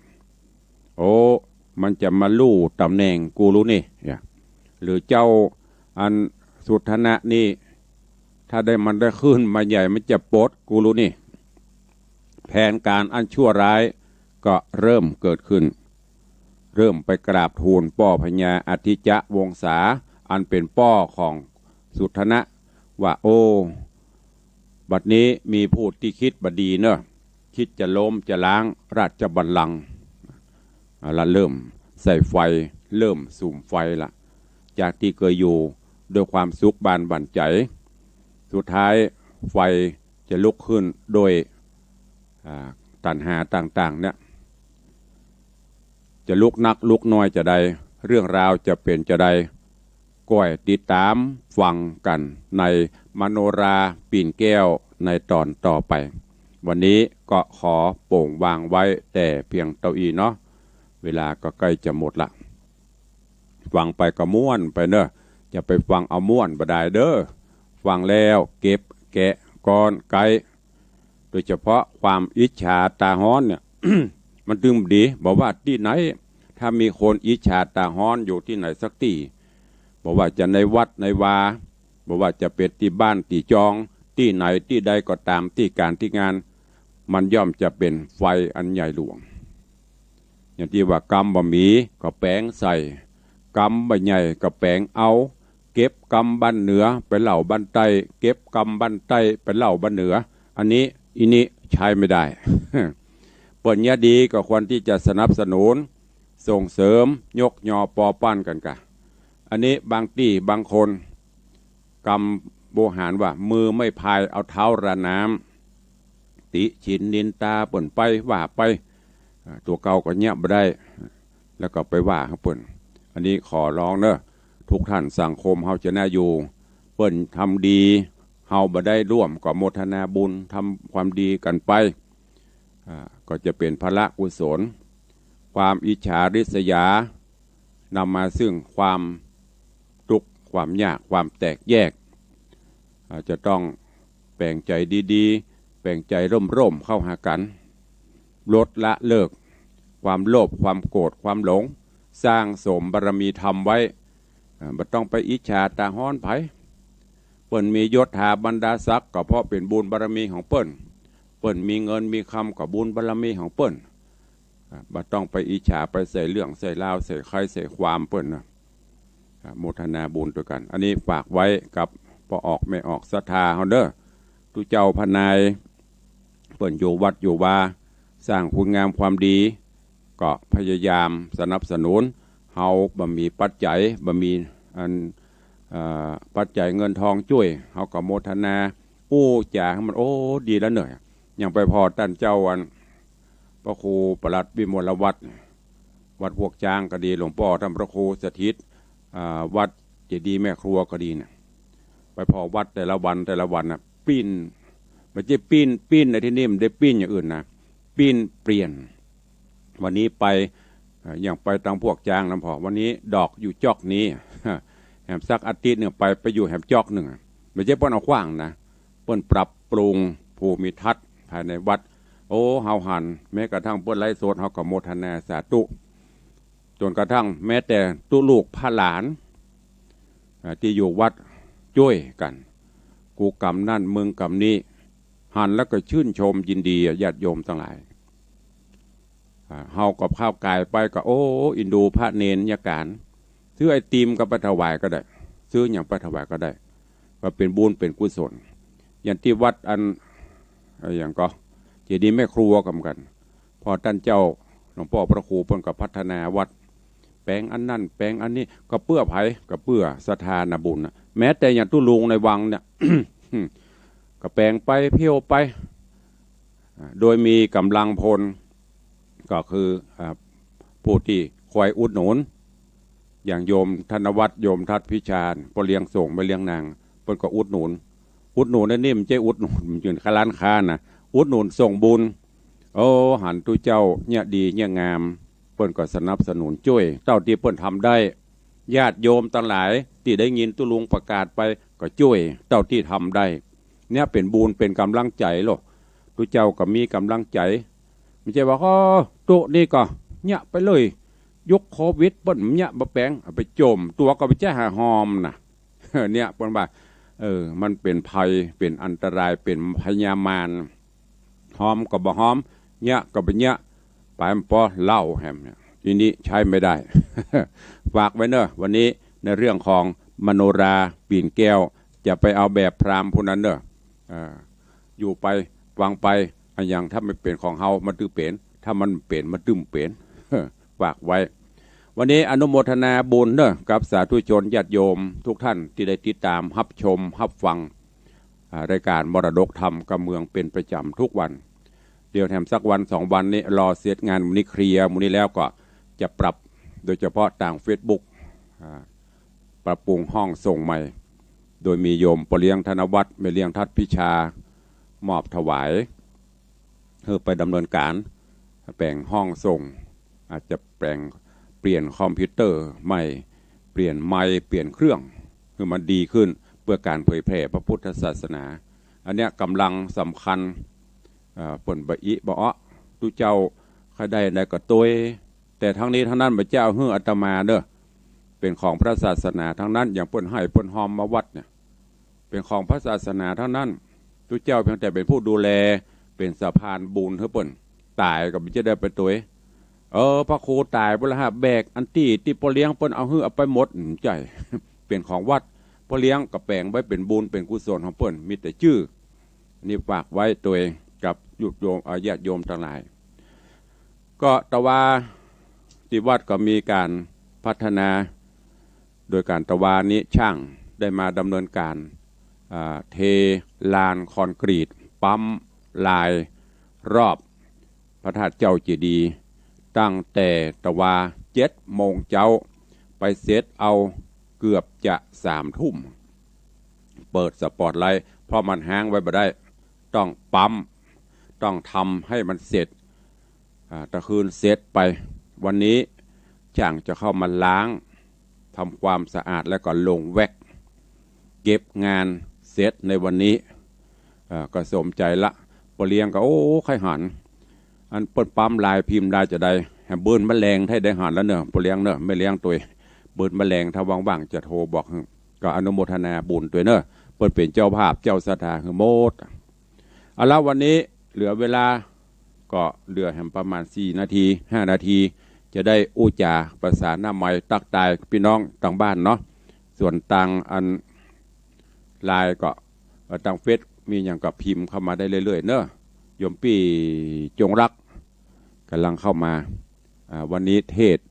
โอ้ มันจะมาลู่ต๋ำแหน่งกูลูนี่ เนี่ย หรือเจ้าอันสุทธนะนี่ ถ้าได้มันได้ขึ้นมาใหญ่ มันจะปลดกูลูนี่ แผนก๋านอันชั่วร้ายก็เริ่มเกิดขึ้น เริ่มไปกราบทูลป้อพญาอทิจวงศา อันเป๋นป้อของสุทธนะ ว่า โอ้ บัดนี้มีผู้ตี้คิดบ่ดีเน่อ คิดจะล้มจะล้างราชบัลลังก์ อ่า ละเริ่มใส่ไฟ เริ่มสุมไฟละ จากตี้เกยอยู่ด้วยความสุขบานหวั่นใจ๋ สุดท้ายไฟจะลุกขึ้นด้วย อ่า ตัณหาต่างๆ เนี่ย จะลุกนักลุกน้อยจาใด เรื่องราวจะเป๋นจาใด ก้อยติดต๋ามฟังกั๋นในมโนราปิ่นแก้วในต๋อนต่อไป วันนี้ก็ขอโป่งวางไว้แต่เพียงเต้าอี้เนาะ เวลาก็ใก้จะหมดละ ฟังไปก็ม่วนไปเน่อ จะไปฟังเอาม่วนบ่ดายเด้อ ฟังแล้วเก็บแกะก้อนไก๊ โดยเฉพาะความอิจฉาต๋าฮ้อนเนี่ย มันตึงบ่ดี บ่ว่าตี้ไหน ถ้ามีคนอิจฉาต๋าฮ้อนอยู่ตี้ไหนสักตี้ บ่ว่าจะในวัดในวา บ่ว่าจะเป๋นตี้บ้านตี้จอง ตี้ไหนตี้ใดก็ต๋าม ตี้ก๋านตี้งาน มันย่อมจะเป๋นไฟอันใหญ่หลวง อย่างตี้ว่ากำบ่มีก็แป๋งใส่ กำบ่ใหญ่ก็แป๋งเอา เก็บกำบ้านเหนือไปเล่าบ้านใต้ เก็บกำบ้านใต้ไปเล่าบ้านเหนือ อันนี้ อี้นี้ใจ๊บ่ได้ เปิ้นเยียะดีก็ควรตี้จะสนับสนุน ส่งเสริม ยกยอปอปั้นกั๋นก่า อันนี้บางตี้บางคน กำโบราณว่า มือไม่พายเอาเท้าราน้ำ ติฉินนินตาเปิ้นไปว่าไป อ่า ตั๋วเก่าก็เยียะบ่ได้ แล้วก็ไปว่าหื้อเปิ้น อันนี้ขอร้องเนาะ ทุกท่าน สังคมเฮาจะน่าอยู่ เปิ้นทำดี เฮาบ่ได้ร่วมก็โมทนาบุญ ทำความดีกั๋นไป อ่า ก็จะเป๋นผละกุศล ความอิจฉาริษยา นำมาซึ่งความตุ๊กข์ ความยาก ความแตกแยก อ่า จะต้องแป๋งใจ๋ดีๆ แป๋งใจ๋ร่มๆ เข้าหากั๋น ลดละเลิก ความโลภ ความโกรธ ความหลง สร้างสมบารมีธรรมไว้ อ่า บ่ต้องไปอิจฉาตาฮ้อนใผ เปิ้นมียศถาบรรดาศักดิ์ ก็เพราะเป๋นบุญบารมีของเปิ้น เปิ้นมีเงินมีคำ ก็บุญบารมีของเปิ้น อ่า บ่ต้องไปอิจฉา ไปใส่เรื่องใส่ราว ใส่ใคร่ใส่ความเปิ้นนะ อ่า โมทนาบุญตวยกั๋น อันนี้ฝากไว้กับป้อออกแม่ออกศรัทธาเฮาเนาะ ตุ๊เจ้าพระนาย เปิ้นอยู่วัดอยู่วา สร้างคุณงามความดี ก็พยายามสนับสนุน เฮาบ่มีปัจจัย บ่มีอัน เอ่อ ปัจจัยเงินทองจ้วย เฮาก็โมทนา อู้จ๋าหื้อมัน โอ้ ดีแล้วเนาะ อย่างไปผ่อต้านเจ้าอัน พระครูประหลัดวิมลวัฒน์ วัดพวกจ๊างก็ดี หลวงป้อต้านพระครูสถิต อ่า วัดเจดีย์แม่ครัวก็ดีน่ะ ไปผ่อวัดแต่ละวันแต่ละวันน่ะ ปิ้น บ่ใจ้ปิ้น ปิ้นในที่นี่บ่ได้ปิ้นอย่างอื่นนะ ปิ้นเปลี่ยน วันนี้ไป เอ่อ อย่างไปตางพวกจ๊างนะพ่อ วันนี้ดอกอยู่จ๊อกนี้ แหมสักอาทิตย์นึ่งไป ไปอยู่แหมจ๊อกนึ่งอะ บ่ใจ้เปิ้นเอาขว้างนะ เปิ้นปรับปรุงภูมิทัศน์ภายในวัด โอ้ เฮาหัน แม้กระทั่งเปิ้นไลฟ์สด เฮาก็โมทนาสาธุ จ๋นกระทั่งแม้แต่ตุ๊ลูกพระหลาน อ่า ตี้อยู่วัดจ้วยกั๋น กู๋กำนั่นมึงกำนี้ หันแล้วก็ชื่นชมยินดีอะ ญาติโยมตังหลาย อ่า เฮาก็ข้าวก๋ายไปก็ โอ้ อินดูพระเณรยาก๋าน ซื้อไอติมก็ไปถวายก็ได้ ซื้อหยังไปถวายก็ได้ ก็เป๋นบุญเป๋นกุศล อย่างตี้วัดอัน อะหยังก็ เจดีย์แม่ครัวก็เหมือนกั๋น ผ่อต้านเจ้าหลวงป้อพระครูเปิ้นก็พัฒนาวัด แป๋งอันนั้นแป๋งอันนี้ ก็เปื้อใผ ก็เปื้อศรัทธานาบุญน่ะ แม้แต่อย่างตุ๊ลุงในวังเนี่ย ก็แป๋งไปเผี้ยวไป อ่า โดยมีก๋ำลังพล ก็คือ อ่า ผู้ตี้คอยอุดหนุน อย่างโยมธนวัฒน์ โยมทัดพิชาญ ป้อเลี้ยงส่งแม่เลี้ยงนาง เปิ้นก็อุดหนุน อุดหนุนอันนี้บ่ใจ้อุดหนุนอยู่ในร้านค้านะ อุดหนุนส่งบุญ โอ้ หันตุ๊เจ้าเยียะดีเยียะงาม เปิ้นก็สนับสนุนจ้วย เต้าตี้เปิ้นทำได้ ญาติโยมตังหลายตี้ได้ยินตุ๊ลุงประกาศไป ก็จ้วยเต้าตี้ทำได้ เนี่ยเป๋นบุญเป๋นก๋ำลังใจ๋โลด ตุ๊เจ้าก็มีก๋ำลังใจ๋ บ่ใจ้ว่า โอ้ ตุ๊นี้ก็เยียะไปเลย ยุคโควิดเปิ้นเยียะบ่แป๋ง เอาไปโจ้มตั๋วก็บ่ใจ้หาฮอมนะ เนี่ยเปิ้นว่า เออ มันเป๋นภัย เป๋นอันตราย เป๋นพญามาร ฮอมก็บ่ฮอม เยียะก็บ่เยียะ ไปมันป้อเหล้าแหมเนี่ย ทีนี้ใช้ไม่ได้ ฝากไว้เนอะ วันนี้ในเรื่องของมโนราปี๋นแก้ว จะไปเอาแบบพราหมณ์ผู้นั้นเนอะ เอ่อ อยู่ไป ฟังไป อะหยังถ้ามันเป๋นของเฮา มันตึงเป๋น ถ้ามันเป๋น มันตึงเป๋น ฝากไว้ วันนี้อนุโมทนาบุญเนอะ กับสาธุชนญาติโยมทุกท่านตี้ได้ติดตามฮับชมฮับฟัง อ่า รายการมรดกธรรมกำเมืองเป๋นประจ๋ำทุกวัน เดี๋ยวแถมสักวันสองวันนี้ รอเสร็จงานหมู่นี้ เคลียร์หมู่นี้แล้วก็จะปรับ โดยเฉพาะตางเฟซบุ๊ก อ่า ปรับปรุงห้องส่งใหม่ โดยมีโยมป้อเลี้ยงธนวัฒน์ แม่เลี้ยงทัดพิชา มอบถวาย หื้อไปดำเนินก๋าน แป๋งห้องส่ง อาจจะแป๋ง เปลี่ยนคอมพิวเตอร์ใหม่ เปลี่ยนไมค์ เปลี่ยนเครื่อง หื้อมันดีขึ้น เปื้อก๋านเผยแผ่พระพุทธศาสนา อันเนี้ยก๋ำลังสำคัญ เอ่อ เปิ้นบ่อิบ่เอะ ตุ๊เจ้าใค่ได้อันใดก็ตวย แต่ทั้งนี้ทั้งนั้นบ่ใจ้เอาหื้ออาตมาเนอะ เป๋นของพระศาสนาทั้งนั้น อย่างเปิ้นไห้เปิ้นฮอมมาวัดเนี่ย เป๋นของพระศาสนาทั้งนั้น ตุ๊เจ้าเพียงแต่เป๋นผู้ดูแล เป๋นสะพานบุญหื้อเปิ้น ต๋ายก็บ่ใจ้ได้ไปตวย เออ พระครูต๋ายไปแล้วฮะ แบกอันตี้ตี้ป้อเลี้ยงเปิ้นเอาหื้อเอาไปหมด อืม ใจ้ เป๋นของวัด ป้อเลี้ยงก็แป๋งไว้เป๋นบุญเป๋นกุศลของเปิ้น มีแต่จื้อ นี่ฝากไว้ตวยกับญาติโยม เอ่อ ญาติโยมตังหลาย ก็ตะวา ตี้วัดก็มีก๋านพัฒนา โดยก๋านตะวานี้ช่างได้มาดำเนินก๋าน อ่า เทลานคอนกรีต ปั๊มลาย รอบพระธาตุเจ้าเจดีย์ ตั้งแต่ตะวาเจ็ดโมงเจ๊า ไปเสร็จเอาเกือบจะสามทุ่ม เปิดสปอตไลท์ เพราะมันฮ้างไว้บ่ได้ ต้องปั๊ม ต้องทำให้มันเสร็จ อ่า ตะคืนเสร็จไป วันนี้จ้างจะเข้ามาล้าง ทำความสะอาดแล้วก็ลงแว็กซ์ เก็บงานเสร็จในวันนี้ อ่า ก็สมใจ๋ละ ป้อเลี้ยงก็ โอ้ ใค่หัน อันเปิ้นปั๊มลายพิมพ์ลายจะได้ หื้อเปิ้นมาแลง ถ้าได้หันแล้วเน่อ ป้อเลี้ยงเน่อ แม่เลี้ยงตวย เปิ้นมาแลง ถ้าว่างๆ จะโทรบอก ก็อนุโมทนาบุญตวยเน่อ เปิ้นเป๋นเจ้าภาพ เจ้าศรัทธาหื้อหมด เอาละ วันนี้เหลือเวลาก็เหลือแหมประมาณสี่นาที ห้านาที จะได้อู้จ๋าประสาหน้าไมค์ตั๊กตายปี้น้องตางบ้านเนาะ ส่วนตางอันไลน์ก็ เอ่อ ตางเฟซมีหยังก็พิมพ์เข้ามาได้เรื่อยๆ เน่อ โยมปี้จงรัก ก่ำลังเข้ามา อ่า วันนี้เทศน์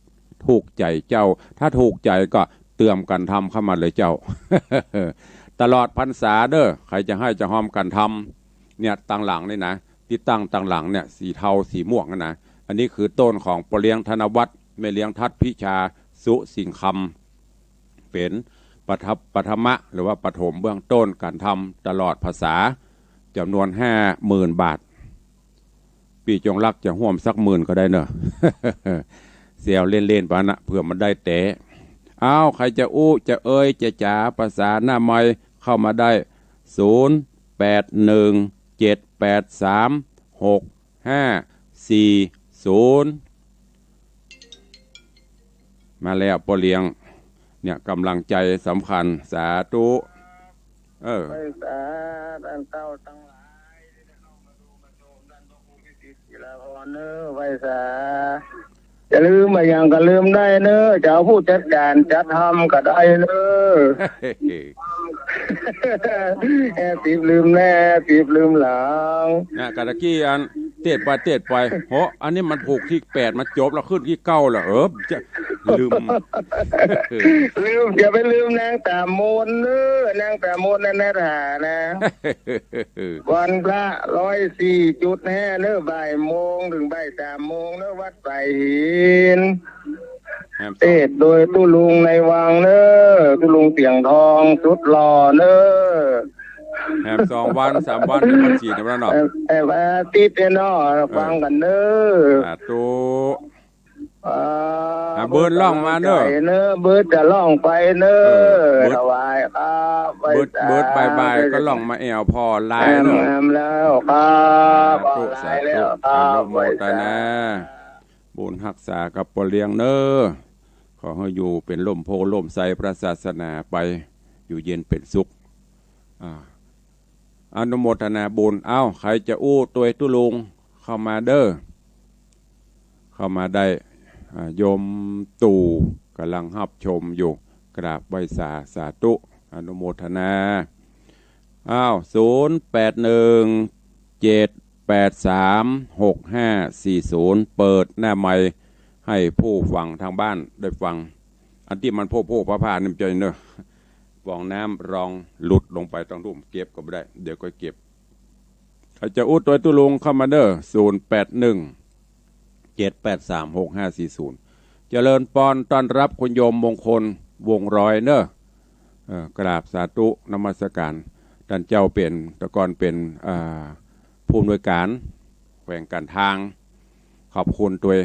ถูกใจ๋เจ้า ถ้าถูกใจ๋ก็เติมกั๋นทำเข้ามาเลยเจ้า ตลอดพรรษาเน่อ ใผจะไห้จะฮอมกั๋นทำ เนี่ย ตางหลังนี่นะ ตี้ตั้งตางหลังเนี่ย สีเทาสีม่วงนั่นนะ อันนี้คือต้นของป้อเลี้ยงธนวัฒน์ แม่เลี้ยงทัศน์พิชา สุสิงห์คำ เป๋นปฐ- ปฐมะ หรือว่าปฐมเบื้องต้นก๋านทำตลอดพรรษา จ๋ำนวนห้าหมื่นบาท ปี้จงรักจะฮ่วมสักหมื่นก็ได้เน่อ แซวเล่นๆ ไปนะ เผื่อมันได้แต๊ อ้าว ใผจะอู้จะเอยจะจ๋าประสาหน้าไมค์เข้ามาได้ ศูนย์แปดหนึ่งเจ็ดแปดสามหกห้าสี่ศูนย์ มาแล้วป้อเลี้ยง เนี่ย ก๋ำลังใจ๋สำคัญ สาธุ เออ ไหว้สาต้านเต้าตังหลาย ตี้ได้เข้ามาดูมาชม ต้านพระครูพิสิทธิ์ จิราภรณ์เน่อ ไหว้สา จะลืมอะหยังก็ลืมได้เน่อ จะเอาผู้จัดก๋านจัดทำก็ได้เน่อ แอบติดลืมแน่ ติดลืมหลัง นะ กะตะกี้อันเตศน์ไปเตศน์ไป โห อันนี้มันผูกตี้แปด มันจบแล้ว ขึ้นตี้เก้าแล้ว เออ จะลืม ลืม อย่าไปลืมนางต๋ามนเน่อ นางต๋ามนนั่นนะ ฐานะ วันพระร้อยสี่จุดห้าเน่อ บ่ายโมงเถิงบ่ายสามโมงเน่อ วัดสายหิน แหมสอง เตศน์โดยตุ๊ลุงในวังเน่อ ตุ๊ลุงเสียงทองสุดหล่อเน่อ แหมสองวันสามวันเดี๋ยวมันสี่เดี๋ยวนั้นเนาะ แหม แหมวันอาทิตย์เนี่ยเนาะ เออ ฟังกั๋นเน่อ สาธุ อ่า อ่ะ เปิ้นร้องมาเน่อ เน่อ เปิ้นจะร้องไปเน่อ เออ เปิ้น ถวายครับ ไหว้ เปิ้น สา เปิ้นบ่ายๆ ก็ร้องมาแอ่วผ่อไลน์เน่อ แหมแล้วครับ สาธุ สาธุ ไหว้แล้วครับ อนุโมทนา ไหว้สา บุญฮักษากับป้อเลี้ยงเน่อ ขอหื้ออยู่เป๋นล่มโพธิ์ล่มไทรพระศาสนาไป อยู่เย็นเป๋นสุข อ่า อนุโมทนาบุญ เอ้า ใผจะอู้ตวยตุ๊ลุงเข้ามาเน่อ เข้ามาได้ อ่า โยมตู่ก่ำลังฮับชมอยู่ กราบไหว้สา สาธุ อนุโมทนา อ้าว ศูนย์แปดหนึ่งเจ็ดแปดสามหกห้าสี่ศูนย์ เปิดหน้าไมค์ให้ผู้ฟังตางบ้านได้ฟัง อันตี้มันโพ่ๆ ผ้าๆ นี่มันจะเน่อ ฟองน้ำรองหลุดลงไปตางลุ่ม เก็บก็บ่ได้ เดี๋ยวก็เก็บ ใผจะอู้ตวยตุ๊ลุงเข้ามาเน่อ ศูนย์แปดหนึ่งเจ็ดแปดสามหกห้าสี่ศูนย์ เจริญปอน ต้อนฮับคุณโยมมงคล วงศ์รอยเน่อ เอ่อ กราบสาธุนมัสก๋าน ต้านเจ้าเป๋น แต่ก่อนเป๋น อ่า ผู้อำนวยก๋านแขวงก๋านทาง ขอบคุณตวย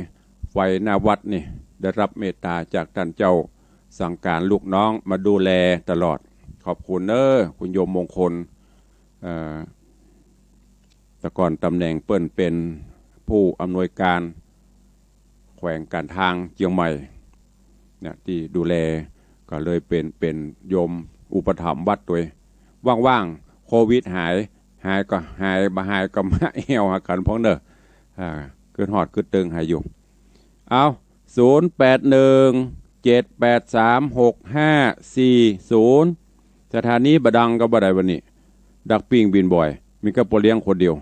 ไฟหน้าวัดนี่ ได้ฮับเมตต๋าจากต้านเจ้า สั่งก๋านลูกน้องมาดูแลตลอด ขอบคุณเน่อ คุณโยมมงคล เอ่อ แต่ก่อนต๋ำแหน่งเปิ้นเป๋นผู้อำนวยก๋านแขวงก๋านทางเจียงใหม่เนี่ย ตี้ดูแล ก็เลยเป๋น เป๋นโยมอุปถัมภ์วัดตวย ว่างๆ โควิดหาย หายก็หาย บ่หายก็มาแอ่วหากั๋นพ่องเน่อ อ่า กึ๊ดฮอดกึ๊ดเติงหาอยู่ เอา ศูนย์แปดหนึ่งเจ็ดแปดสามหกห้าสี่ศูนย์ สถานีบ่ดังก็บ่ได้วันนี้ ดักปิ้งบินบ่อย มีก้าป้อเลี้ยงคนเดียว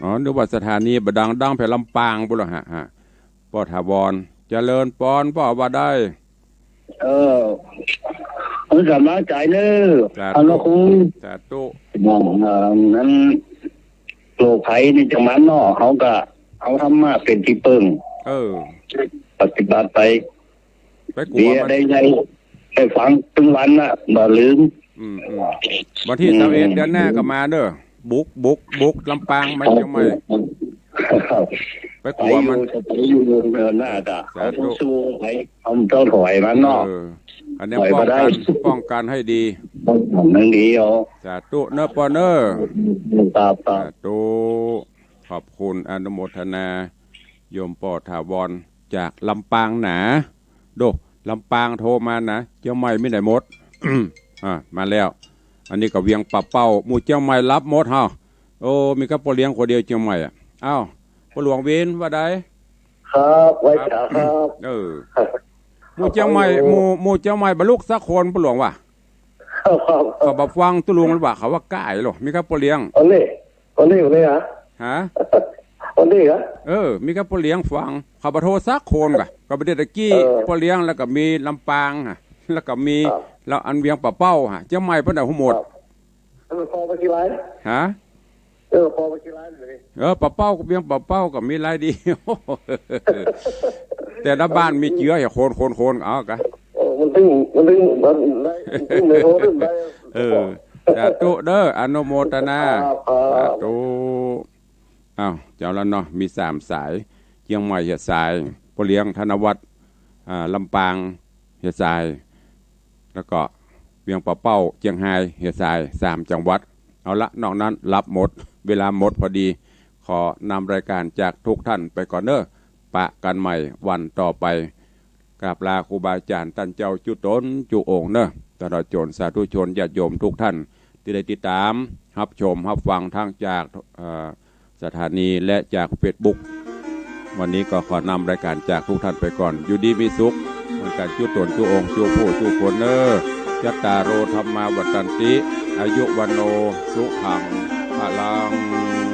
อ๋อ นึกว่าสถานีบ่ดัง ดังแผดลำปางปุ้นละฮะ ฮะ ป้อถาวร เจริญปอน ป้อว่าได้ เออ มันสำลักใจเนอะ สาธุ เอาละคุณ สาธุ เอ่อ นั้น โรคภัยนี่จังมันเนาะ เฮาก็เอาธรรมะเป๋นตี้เปิ้ง เออ ปฏิบัติไป ไปกั๋ว เดี๋ยว มัน ได้ ได้ ได้ฟังตึงวันน่ะ บ่ลืม อืม อืม วันตี้ อืม ซาวเอ็ด เดือนหน้าก็มาเน่อ บุก บุก บุก ลำปางมาเจียงใหม่ ครับ ไปกั๋วมัน ไปอยู่ ไปอยู่ เออ น่าจะ สาธุ เอาต้องสู้ไป เอาต้องถอยมันเนาะ เออ อันนี้ ถอยมาได้ ป้องกั๋น ป้องกั๋นหื้อดี ป้องกั๋นหื้อดี เอา สาธุเน่อป้อเน่อ ครับ ครับ สาธุ ขอบคุณ อนุโมทนา โยมป้อถาวร จากลำปางหนา โด ลำปางโทรมานะ เจียงใหม่มีไหนหมด อ่า มาแล้ว อันนี้ก็เวียงป่าเป้า หมู่เจียงใหม่ฮับหมดเฮา โอ้ มีก้าป้อเลี้ยงคนเดียวเจียงใหม่อะ อ้าว ป้อหลวงวินว่าใด ครับ ไหว้สาครับ เออ หมู่เจียงใหม่ หมู่ หมู่เจียงใหม่บ่ลุกสักคน ป้อหลวงว่า ครับ ครับ เขาบ่ฟังตุ๊ลุงแล้วว่า เขาว่าก้าเหรอ มีก้าป้อเลี้ยง อันนี้ อันนี้ อันนี้ฮะ ฮะ อันนี้ฮะ เออ มีก้าป้อเลี้ยงฟัง เขาบ่โทรสักคนกะ ก็บ่ได้ตะกี้ เออ ป้อเลี้ยงแล้วก็มีลำปางฮะ แล้วก็มี ครับ แล้วอันเวียงป่าเป้าฮะ เจียงใหม่เปิ้นน่ะฮู้หมด ครับ เออ ปอไปกี่ไร่ ฮะ เออ ปอไปกี่ไร่เลย เออ ป่าเป้า เวียงป่าเป้าก็มีไร่ดี แต่ละบ้านมีเจือ อย่าโคน โคน โคน เอากะ เออ มันตึง มันตึง มันได้ มันตึงในโทรตึงได้ เออ สาธุเด้อ อนุโมทนา ครับ ครับ สาธุ อ้าว เจ้าละเนาะ มีสามสาย เจียงใหม่เหียสาย ป้อเลี้ยงธนวัฒน์ อ่า ลำปางเหียสาย แล้วก็เวียงป่าเป้า เจียงฮายเหียสาย สามจังหวัด เอาละ นอกนั้นฮับหมด เวลาหมดพอดี ขอนำรายการจากทุกท่านไปก่อนเน่อ ปะกั๋นใหม่วันต่อไป กราบลาครูบาอาจ๋ารย์ต้านเจ้าจุ๊ต๋นจุ๊องค์เน่อ ตลอดจ๋นสาธุชนญาติโยมทุกท่านตี้ได้ติดต๋าม ฮับชม ฮับฟังทั้งจาก เอ่อ สถานีและจากเฟซบุ๊ก วันนี้ก็ขอนำรายการจากทุกท่านไปก่อน อยู่ดีมีสุข เหมือนกั๋นจุ๊ต๋นจุ๊องค์จุ๊ผู้จุ๊คนเน่อ จัตตาโร ธัมมา วัฑฒันติ อายุ วัณโณ สุขัง พลัง